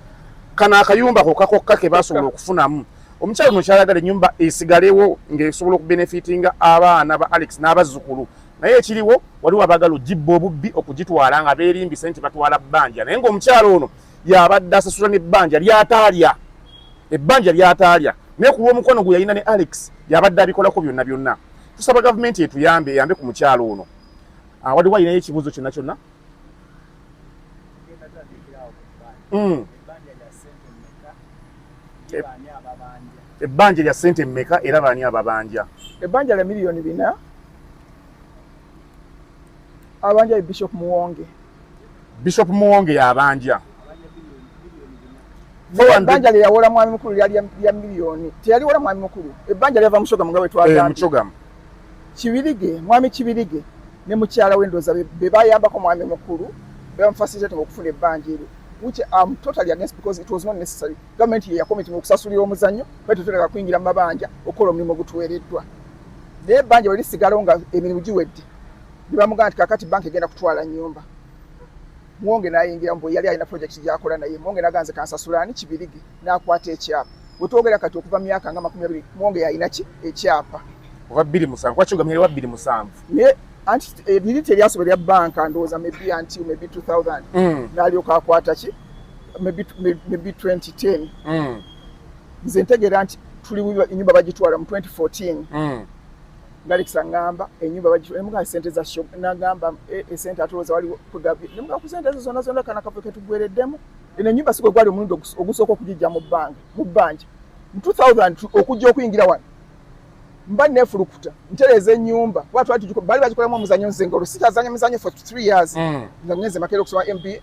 kano akayumba kokka kokka ke basobola okufunamu. Omukyalo ono kyayagala ennyumba esigalewo ng'esobola okubenefitinga abaana ba Alex n'abazzukulu, naye ekiriwo waliwo abaagala ogibba obubbi okugitwala nga beerimbise nti batwala bbanja, naye ng'omukyalo ono yabadde asasula n'ebbanja lyataalya, ebbanja lyataalya, naye ku lw'omukwano gwe yalina ne Alex yabadde abikolako byonna byonna. Tusaba gavumenti etuyambe, eyambe ku mukyalo ono. Waliwo alinayo ekibuuzo kyonna kyonna? Ebbanja lya ssente mmeka era baani ababanja? Ebbanja lya 4 miliyoni, abanja ye Bishop Muwonge. Bishop Muwonge yabanja. Ebbanja lye yawola mwami Mukulu lyali lya miliyoni, teyaliwola mwami Mukulu, ebbanja lyava Muchogamu nga bwe twagambye. Muchogamu. Kibirige, mwami Kibirige ne mukyala we ndowooza be bayambako mwami Mukulu, bebamufacilitate okufuna ebbanja eryo, which I'm totally against because it was not necessary. Gavumenti ye yakomitinga okusasulira omuzannyo, bwe tetuleka kuyingira mu mabanja okukola omulimu ogutuweereddwa, naye ebbanja bwe lisigalawo nga emirimu giwedde, ne bamugamba nti kakati banka egenda kutwala nnyumba. Muwonge n'ayingira mbu yali alina project gy'akola naye. Muwonge n'aganze kansasula ani? Kibirige n'akwata ekyapa. Bwe twogera kati, okuva mu myaka nga 20 Muwonge yalina ki? Ekyapa. Oba 2007, kuba Kigamyere wa 2007. Naye anti liri teryasoba lya banka, ndowooza maybe until maybe 2000 n'alyoka akwata ki, maybe 2010. Nze ntegeera nti tuli enyumba bagitwala mu 2014. Nga Alex aŋŋamba enyumba bagitwala, nemugamba sente za show, nagamba esente atulowooza waliwo kwegabye, nemugamba ku sente ezo zonna zonna kana kafe ketugwereddemu. Eno enyumba si gwe gwali omulundi ogusooka okugijja mu bbanga, mu bbanja. Mu 2000 okujja okuyingira wano mba neefulukuta ntereeza ennyumba, kuba twali baali bagikolamu omuzannyo, nze nga olwo sikyazanya muzannyo for 3 years, nga ngenze Makerere okusoma MBA.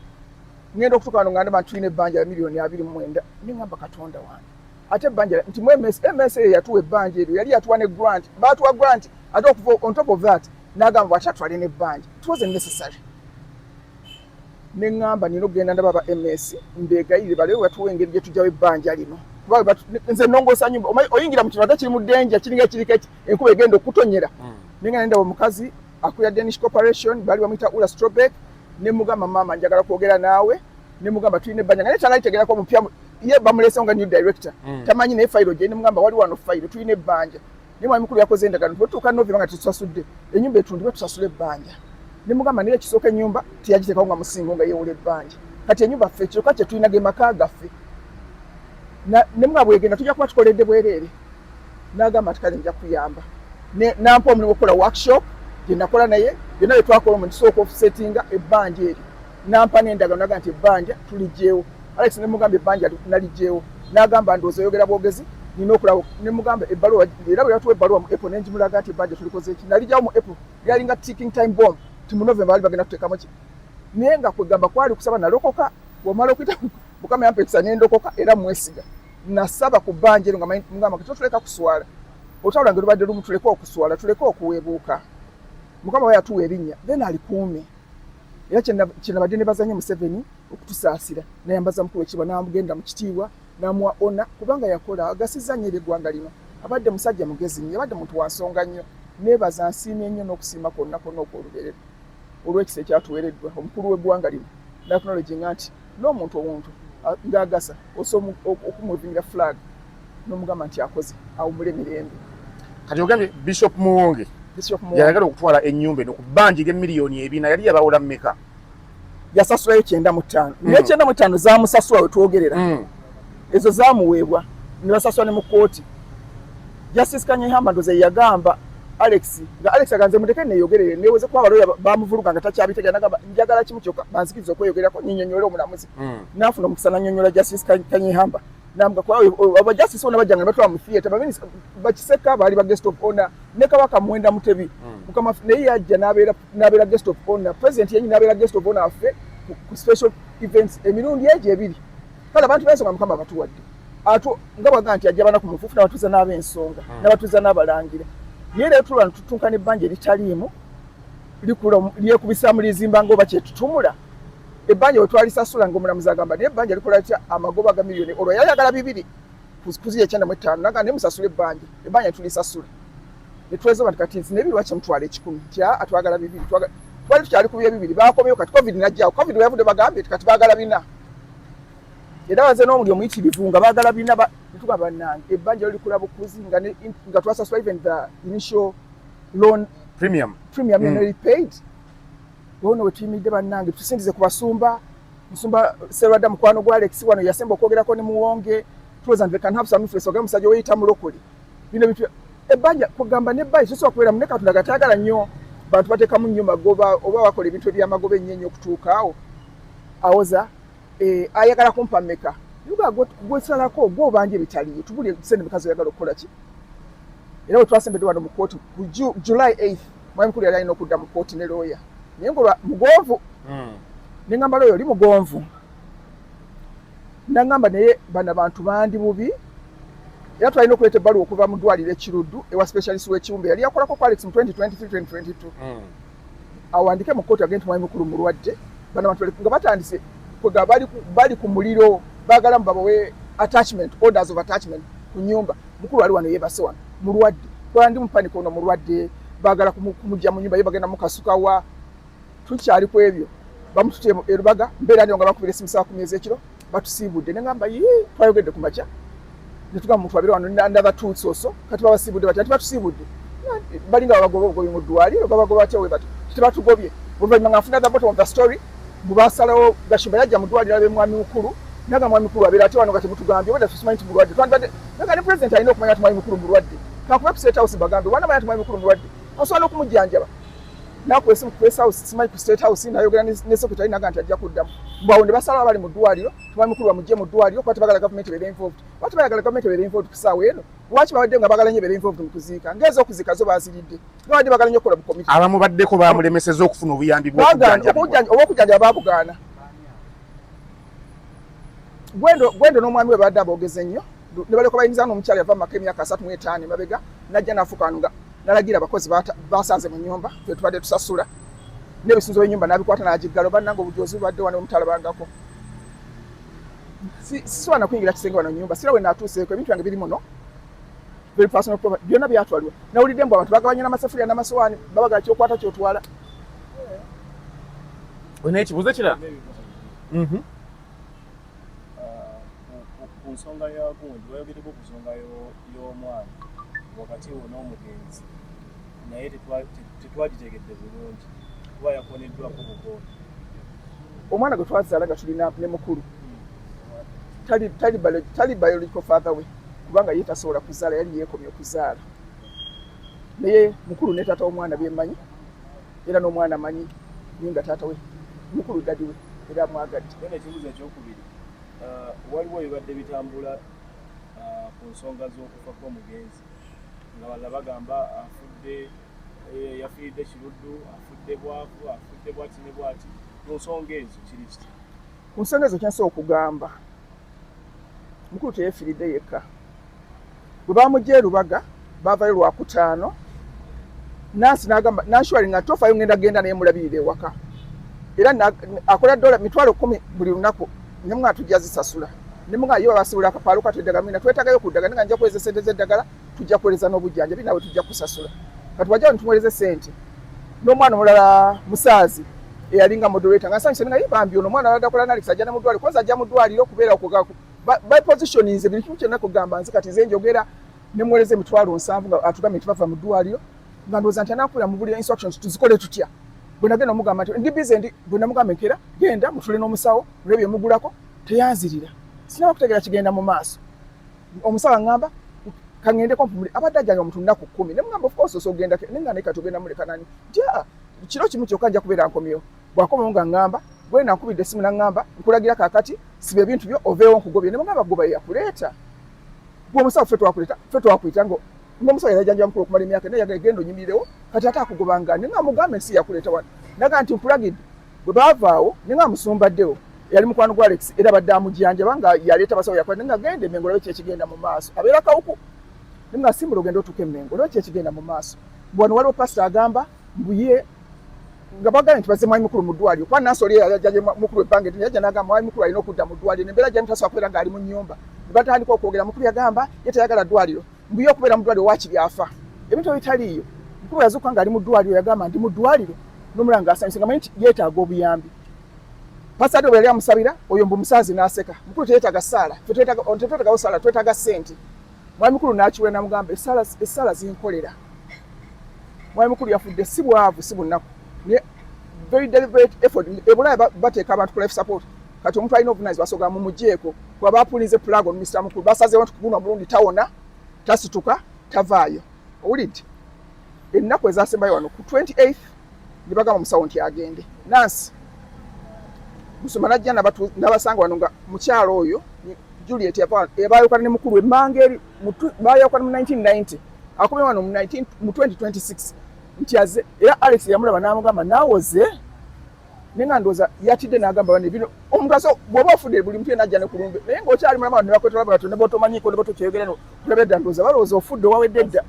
Ngenda okutuuka wano nga ndaba nti tulina ebbanja lya 29 miliyoni, neŋŋamba Katonda wange, ate ebbanja nti mu MS, MS eyo yatuwa ebbanja eryo, yali yatuwa ne grant, baatuwa grant, ate okuva on top of that n'agamba bw'ate atwale n'ebbanja. It wasn't necessary. Neŋŋamba nina okugenda ndaba aba MS mbeegayirire balewe batuwa engeri gye tujjawo ebbanja lino, kuba nze nnongoosa nyumba, omanyi oyingira mu kintu ate kiri mu ddenja, kiringa kiriko enkuba egenda okutonyera. Nenga nendaba omukazi akulira Danish Corporation, baali bamuyita Ula Strobek, ne mugamba, maama njagala kwogera naawe, ne mugamba tulina ebbanja, nga naye tanalitegerako omupya, ye bamuleesewo nga new director, tamanyi naye fayiro gye. Ne mugamba wali wano fayiro, tulina ebbanja, naye mwami Mukulu yakoze endagaano, bwetuuka November nga tetusasudde, ennyumba etundibwe tusasule ebbanja. Ne mugamba naye ekisooka ennyumba teyagiteekawo nga musingo nga yeewola ebbanja, kati ennyumba ffe kyokka kye tulina ge maka gaffe. Ne mugamba bwegenda tujja kuba tukoledde bwereere. N'agamba nti kale nja kuyamba. Nampa omulimu okukola workshop gye nakola naye, byonna bye twakola omu tusooka okusetinga ebbanja eryo. Nampa n'endagaano, naga nti ebbanja tuligyewo. Alex ne mugamba ebbanja naligyewo, n'agamba ndowooza oyogera bwogezi, nina okulaba. Ne mugamba ebbaluwa, era bwe yatuwa ebbaluwa mu April ne ngimulaga nti ebbanja tulikoze ki, naligyawo mu April, lyalinga ticking time bomb ti mu November bali bagenda kuteekamu ki, naye nga kwegamba kwali kusaba. Nalokoka, bwomala okuyita Mukama yampa ekisa nendokoka era mwesiga. Nasaba ku bbanja eryo nga mugamba kati totuleka kuswala, olutalo lwange lubadde lumu, tuleke okuswala, tuleke okuweebuuka. Mukama we yatuwa erinnya then alikuume, era kyenabadde nebaza nnyo Museveni okutusaasira nayambaza Mukulu ekitiibwa, namugenda mu kitiibwa namuwa ona, kubanga yakola agasizza nnyo eri eggwanga lino. Abadde musajja mugezi nnyo, abadde muntu wa nsonga nnyo. Neebaza, nsiimye nnyo n'okusiima kwonna kwonna okw'olubeerera olw'ekisa ekyatuweereddwa omukulu w'eggwanga lino, n'acknowledginga nti n'omuntu obuntu ng'agasa osobola okumuvingira flag n'omugamba nti akoze, awummule mirembe. Kati ogambye Bishop Muwonge Bishop Muwonge. yayagala okutwala ennyumba eno ku bbanja erya 4 miliyoni, yali yabawola mmeka? Yasasulayo 95, naye 95 zamusasula wetwogerera. Ezo zamuweebwa ne basasula ne mu kkooti. Justice Kanyehamba ndoze yagamba Alex, nga Alex aganze muteke neyogerere neweze, kuba abaloya bamuvuluga nga takyabitegera, nagamba njagala kimu kyokka, banzikiriza okweyogerako nyinyonyole omulamuzi. Nafuna omukisa nanyonyola Justice Kanyehamba, namuga kuba aba justice bona bajjanga ne batwala mu theatre, baminisita bakiseka baali ba guest of honor, ne Kabaka Mwenda Mutebi mukama naye yajja n'abeera guest of honor, president yennyini n'abeera guest of honor affe ku special events emirundi egyo ebiri. Kale abantu b'ensonga Mukama batuwadde atu nga bwaga nti ajja banaku mufufu n'abatuuza n'ab'ensonga n'abatuuza n'abalangira, naye leero tulwa tutuuka n'ebbanja eritaliimu likula lyekubisaamu lizimba nga oba kyetutumula. Ebbanja bwe twalisasula nga omulamuzi agamba naye ebbanja likola litya amagoba ga miliyoni? Olwo yayagala bibiri kuziya 95, naga naye musasule ebbanja, ebbanja tulisasula netwezoba nti kati nti nebiri lwaki mutwala 100, nti aa twagala bibiri. Twali tukyali ku byebibiri, bakomyewo kati COVID najjawo. COVID bwe yavudde bagambye nti kati baagala bina, era baze n'omuli omuyitirivu nga baagala bina. Netugamba bannange ebbanja likula bukuzi nga nga twasasula even the initial loan premium. Premium yonna repaid. Ono we tuyimiridde bannange, tusindize ku basumba. Musumba Serwadda mukwano gwa Alex wano yasemba okwogerako ne Muwonge, tulowooza nti they can have some influence, ogamba musajja weyita mulokole, bino bintu ebbanja kugamba nebbanja kisobola kubeera mune. Katonda gatayagala nnyo bantu bateekamu nnyo magoba oba bakola ebintu ebyamagoba ennyo ennyo okutuuka awo awoza ayagala kumpa mmeka? Yuga gwesalako gwobanja ebitaliyo, tubulye sente meka zoyagala okukola ki? Era bwe twasembedde wano mu kooti ku July 8, mwami mukulu yali alina okudda mu kooti ne looya, naye ngolwa mugonvu. Ne ngamba looya oli mugonvu, nangamba naye bano abantu bandi bubi, era twalina okuleeta ebbaluwa okuva mu ddwaliro ekiruddu ewa specialist w'ekiwumbe yali yakolako ku Alex mu 2023 2022, awandike mu kkooti agende nti mwami mukulu mulwadde. Bano abantu nga batandise kwega bali ku muliro, baagala mu babawe attachment, orders of attachment ku nyumba. Mukulu ali wano yeebase wano mulwadde, kola ndi mupanika ono mulwadde, baagala kumugya mu nyumba ye, bagenda mukasukawa. Tukyali ku ebyo, bamutute erubaga, mbeera nyo nga bakubira esimu saa 10 ez'ekiro, batusiibudde. Ne ngamba ye twayogedde ku makya netugamba muntu abeera wano another 2 weeks or so, kati babasiibudde batya? Nti batusiibudde, balinga babagoba obugobi mu ddwaliro, babagoba batya? We bati tebatugobye. Oluvannyuma nga nfuna the bottom of the story, bwebasalawo Gashumba yajja mu ddwaliro abe mwami mukulu, naga mwami mukulu abeera ate wano nga temutugambye, obadde tusimanyi nti mulwadde, twandibadde naga ne president alina okumanya nti mwami mukulu mulwadde, kankube ku State House mbagambe wana manya nti mwami mukulu mulwadde, osobola n'okumujjanjaba. Nakuba esimu ku Press House, simanyi ku State House, nayogera ne secretary, naga nti ajja kuddamu. Mbwawo ne basalawo abali mu ddwaliro mwami mukulu bamugye mu ddwaliro kuba tebagala gavumenti ebeere involved. Oba tebayagala gavumenti ebeere involved ku ssaawa eno, lwaki babadde nga bagala nnyo ebeere involved mu kuziika, ng'ez'okuziika zo baziridde, nga babadde bagala nnyo okukola bukomiti? Abamubaddeko bamulemeseza okufuna obuyambi. Bagaana oba okujjanjaba babugaana. Gwendo n'omwami we babadde aboogeze nnyo ne baleka bayingiza n'omukyala yava mu maka emyaka 35 emabega, najja n'afuuka wano nga nalagira abakozi basanze mu nnyumba ffe tubadde tusasula n'ebisunzo by'ennyumba n'abikwata n'agiggala. Bannange obujozi bubadde wano omutalabangako. Sisobola nakuyingira kisenge wano nnyumba, sira we naatuuseeko, ebintu byange biri muno, very personal property, byonna byatwaliwa. Nawulidde mbu abantu bagabanya n'amasafuliya n'amasowaani, babagala kyokwata kyotwala. Olina ekibuuzo kirala? Ku nsonga ya gundi bayogereko, ku nsonga y'omwana wakati wo n'omugenzi, naye tetwagitegedde bulungi kuba yakoneddwako bukoona. Omwana gwe twazaala nga tulina ne mukulu tali biological father we, kubanga ye tasobola kuzaala, yali yeekomye okuzaala, naye mukulu ne taata w'omwana byemmanyi, era n'omwana amanyi naye nga taata we mukulu daddy we, era amwagadde. Then ekibuuzo ekyokubiri, waliwo ebibadde bitambula ku nsonga z'okufa kw'omugenzi, nga balala bagamba afudde yafiiridde Kiruddu, afudde bwavu, afudde bwati ne bwati. Ku nsonga ezo kiri kiti? Ku nsonga ezo kyensobola okugamba, mukulu teyeefiiridde yekka. Bwe bamugja e Lubaga baavayo Lwakutaano, nansi nagamba nanshwali nga tofayo, ngenda genda naye mulabirira ewaka, era akola dola 100,000 buli lunaku, nemwa tujja zisasula, nemwa ye babasibula akapaalo kati eddagala mwina twetagayo ku ddagala, nga nja kuweereza sente z'eddagala, tujja kuweereza n'obujjanjabi, nawe tujja kusasula. Kati wajja nitumuweereza sente n'omwana omulala musaazi eyalinga moderator, nga nsanyuse nga ye bambi ono omwana alada kola n'Alex, ajja ne mu ddwaliro kwanza, ajja mu ddwaliro okubeera okwo by positioninze buli kimu kyonna, kugamba nze kati nze njogera nemuweereza 70,000 nga atugambye nti bava mu ddwaliro, nga ndowooza nti anankubira mu buli instructions tuzikole tutya. Bwe nagenda omugamba nti ndi busy, ndi bwe namugamba enkeera genda mutule n'omusawo olwe byemugulako, teyanzirira. Sinaba kutegeera kigenda mu maaso. Omusawo aŋŋamba kaŋŋendeko mpumule, abadde ajjanja omuntu nnaku 10. Ne mugamba, of course osobola okugenda, naye nga naye kati ogenda muleka nani? Nti aa, kiro kimu kyokka nja kubeera nkomyewo. Bw'akomawo nga ŋŋamba gwenda nkubidde essimu naŋŋamba nkulagira kaakati siba ebintu byo oveewo nkugobye. Ne mugamba goba yeyakuleeta gwe omusawo, ffe twakuleeta, ffe twakuyita ngo ng'omusawo yali ajjanjaba mukulu okumala emyaka, naye yagala genda onyimirirewo, kati ate akugobanga. Ne nga mugambe ensi yakuleeta wano, naga nti nkulagidde. Bwe baavaawo ne nga musumbaddewo yali mukwano gwa Alex era badde amujjanjaba nga yaleeta abasawo yakola, ne nga genda Emmengo olabe ki ekigenda mu maaso, abeera Kawuku. Ne nga simbula ogenda otuuka Emmengo olabe ki ekigenda mu maaso. Wano waliwo pasita agamba mbu ye nga bagambye nti bazze mwami mukulu mu ddwaliro, kuba nansi oli yajjaje mukulu ebbanga eddene, yajja n'agamba mwami mukulu alina okudda mu ddwaliro, embeera gyali tasobola kubeera ng'ali mu nnyumba. Ne batandika okwogera, mukulu yagamba ye tayagala ddwaliro, mbu ye okubeera mu ddwaliro waakiri afa, ebintu ebitaliiyo. Mukulu yazuukuka ng'ali mu ddwaliro, yagamba ndi mu ddwaliro, n'omulala ng'asanyuse nga manyi nti yeetaaga obuyambi. Pastor bwe yali amusabira oyo mbu musaazi n'aseka, mukulu teyeetaaga ssaala, tetwetagawo ssaala, twetaaga ssente. Mwami mukulu n'akiwula n'amugamba essaala zinkolera. Mwami mukulu yafudde si bwavu si bunaku, naye very deliberate effort. E Bulaaya bateeka abantu ku life support, kati omuntu alina obuvunanyizibwa asobola mumugyeko, kuba bapulinze plug on Mr Mukulu, basazeewo nti guno omulundi tawona, tasituka, tavaayo. Owulidde ennaku ezasembayo wano ku 28 ne bagamba omusawo nti agende. Nansi musoma najja nabasanga wano nga mukyalo oyo Juliet yabayawukana ne mukulu emmanga eri, bayawukana mu 1990, akomye wano mu 2026 nti aze. Era Alex yamulaba n'amugamba naawoze, naye nga ndowooza yatidde n'agamba bane bino omuntu aso bw'oba ofudde buli muntu yenna ajja ne kulumbe, naye ng'okyali mulamu abantu ne bakwetola batyo ne botomanyiiko ne botokyeyogera no kulaba edda, ndowooza balowooza ofudde owawedde dda.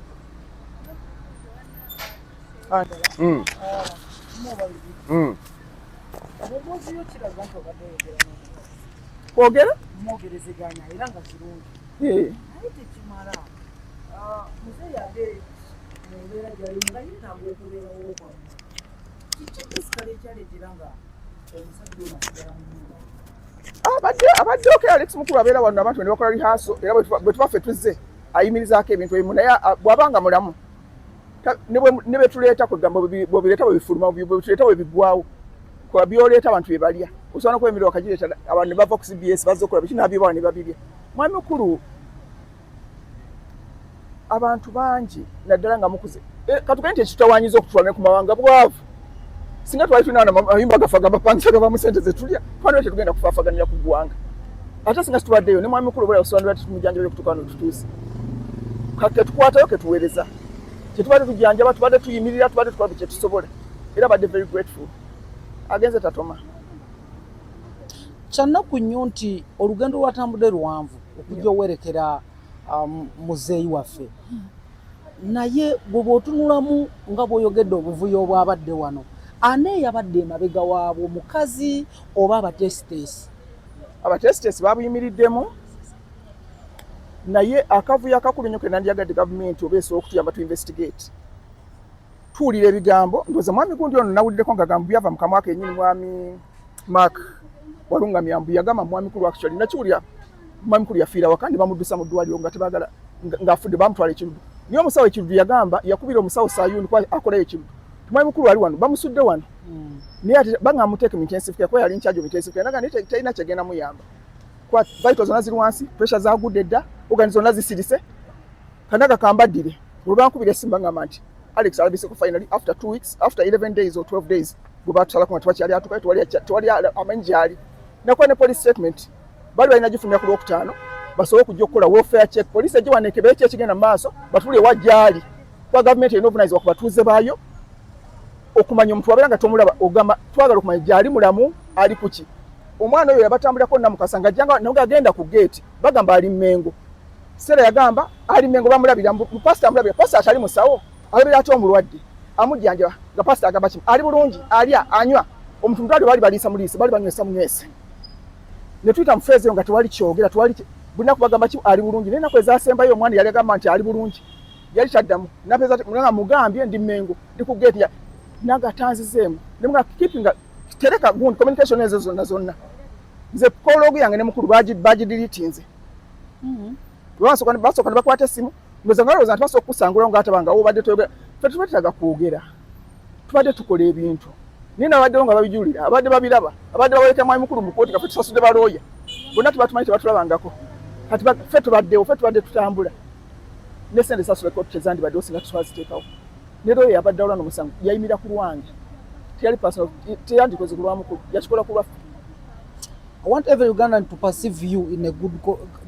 Kwogera mwogerezeganya era nga kirungi, naye tekimala. Muzeeyi ate mu mbeera gyalimu nga yeetaaga okubeerawo kwammwe. Kiki esikala ekyaleetera nga omusajja ono asigala mu nyumba? Abadde okay. Alex Mukulu abeera wano, abantu ne bakola rehearsal, era bwe tuba ffe tuzze ayimirizaako ebintu ebimu, naye bw'aba nga mulamu ne betuleeta, kwegamba bwebireeta bwe bifuluma, bwetuleeta bwe bigwawo, kuba byoleeta abantu bye balya. Osobola nokuba emmere wakagireeta, abantu ne bava ku CBS bazze okola biki nabyobawa ne babirya. Mwami mukulu abantu bangi naddala nga mukuze, katugende nti ekitutawanyiza okutwala ne ku mawanga bwavu. Singa twali tulina amayumba gaffe agabapangisa gabamu sente zetulya, twaliba tetugenda kufaafaganira ku ggwanga. Ate singa situbaddeyo ne mwami mukulu obula osobola tetumujanjaba okutuuka wano tutuuse. Ketukwatayo ketuweereza, kyetubadde tujjanjaba, tubadde tuyimirira, tubadde tukola buli kyetusobola, era badde very grateful. Agenze tatoma. Kyannaku nnyo nti olugendo lwatambudde luwanvu okujja owerekera muzeeyi waffe, naye bwe bw'otunulamu nga bw'oyogedde obuvuyo obwabadde wano, ani eyabadde emabega waabwo, mukazi oba abateesiteesi? Abateesiteesi babuyimiriddemu, naye akavuyo akakulu nnyo ke nandyagadde gavumenti oba esobola okutuyamba tu investigate. Tuwulira ebigambo, ndowooza mwami gundi ono nawuliddeko nga gamba byava mu kamwa kenyini, mwami Mark Walungamya, mbu yagamba mwami mukulu, actually nakiwulira, mwami mukulu yafiira waka ne bamuddusa mu ddwaliro nga tebagala, ng'afudde bamutwala Ekiruddu. Naye omusawo Ekiruddu yagamba, yakubira omusawo Sayuni kuba akolayo Ekiruddu, mwami mukulu ali wano, bamusudde wano, naye ate banga amuteeke mu intensive care kuba yali in charge of intensive care, naga naye talina kyegenda muyamba kuba vitals zonna ziri wansi, pressure zagudde dda, organs zonna zisirise. Kanaga kambaddire olwo bankubira essimu bangamba nti Alex alabiseko finally after 2 weeks, after 11 days or 12 days gwe batusalako nga tebakyali atukayo, tewali amanyi gyali. Nakuba ne police statement bali balina gifulumya ku Lwokutaano basobole okujja okukola welfare check, police ejje wano ekebere ki ekigenda mu maaso, batule wa gyali, kuba gavumenti erina obuvunanyizibwa ku batuuze baayo okumanya omuntu wabeera nga tomulaba, ogamba twagala okumanya gyali, mulamu, ali kuki. Omwana oyo yabatambulirako Namukasa nga ajjanga naye agenda ku geeti, bagamba ali Mmengo. Sera yagamba ali Mmengo, bamulabira pasita, amulabira pasita atali musawo, alabira ate omulwadde amujjanjaba, nga pasita agamba kimu, ali bulungi, alya, anywa. Omuntu mutwali bali baliisa muliise, bali banywesa munywese. Ne tuyita mu phase eyo nga tewali kyogera, tewali bulinaku, bagamba ki ali bulungi. Naye ennaku ezasembayo omwana yali agamba nti ali bulungi, yali taddamu napeza nga mugambye ndi Mmengo, ndi ku geeti, naga tanzizeemu nemuga keeping tereka gundi communication ezo zonna zonna. Nze call log yange ne mukulu bagidiritinze. Basooka ne bakwata essimu, ndoza nga balowooza nti basobola okukusangulawo nga atabanga obadde toyogera. Ffe tubadde tutaga kwogera, tubadde tukola ebintu. Naye nabaddewo nga babijulira, abadde babiraba, abadde bawaleta mwami mukulu mu kooti nga ffe tusasudde balooya, bonna tebatumanyi, tebatulabangako. Kati ffe tubaddewo, ffe tubadde tutambula ne sente sasula kooti tezandibaddewo singa twaziteekawo. Ne looya yabadde awula n'omusango yayimira ku lwange, teyali personal, teyandikoze ku lwa mukulu, yakikola ku lwaffe. I want every Ugandan to perceive you in a good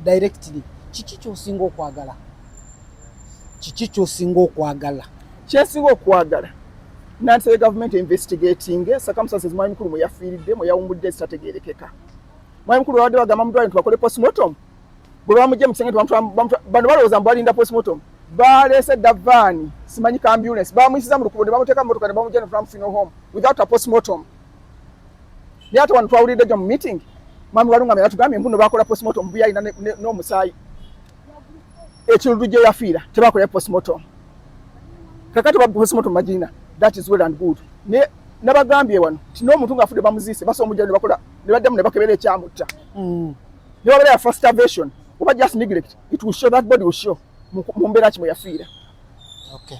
directly. Kiki ky'osinga okwagala? Kiki ky'osinga okwagala? Kyensinga okwagala, nansaba gavumenti investigating circumstances mwami mukulu mwe yafiiridde, mwe yawumbudde ezitategeerekeka. Mwami mukulu babadde bagamba mu ddwaliro nti bakole postmortem, bwe bamugye mu kisenge bano balowooza mbu balinda postmortem, baleese dda vaani, simanyi ka ambulance, bamuyisiza mu lukubo ne bamuteeka mu motoka ne bamugya ne funeral home without a postmortem. Naye ate wano twawulidde jjo mu meeting, mwami Walungamye yatugambye mbu no bakola postmortem, mbu yalina n'omusaayi ekirundu gye yafiira, tebakola postmortem. Kakati ba postmortem bagirina, that is well and good, naye nabagambye wano nti n'omuntu ng'afudde bamuziise, basobola omujja ne bakola ne baddamu ne bakebera ekyamutta. Ne babeera ya first starvation oba just neglect, it will show, that body will show mu mbeera ki mwe yafiira. Okay.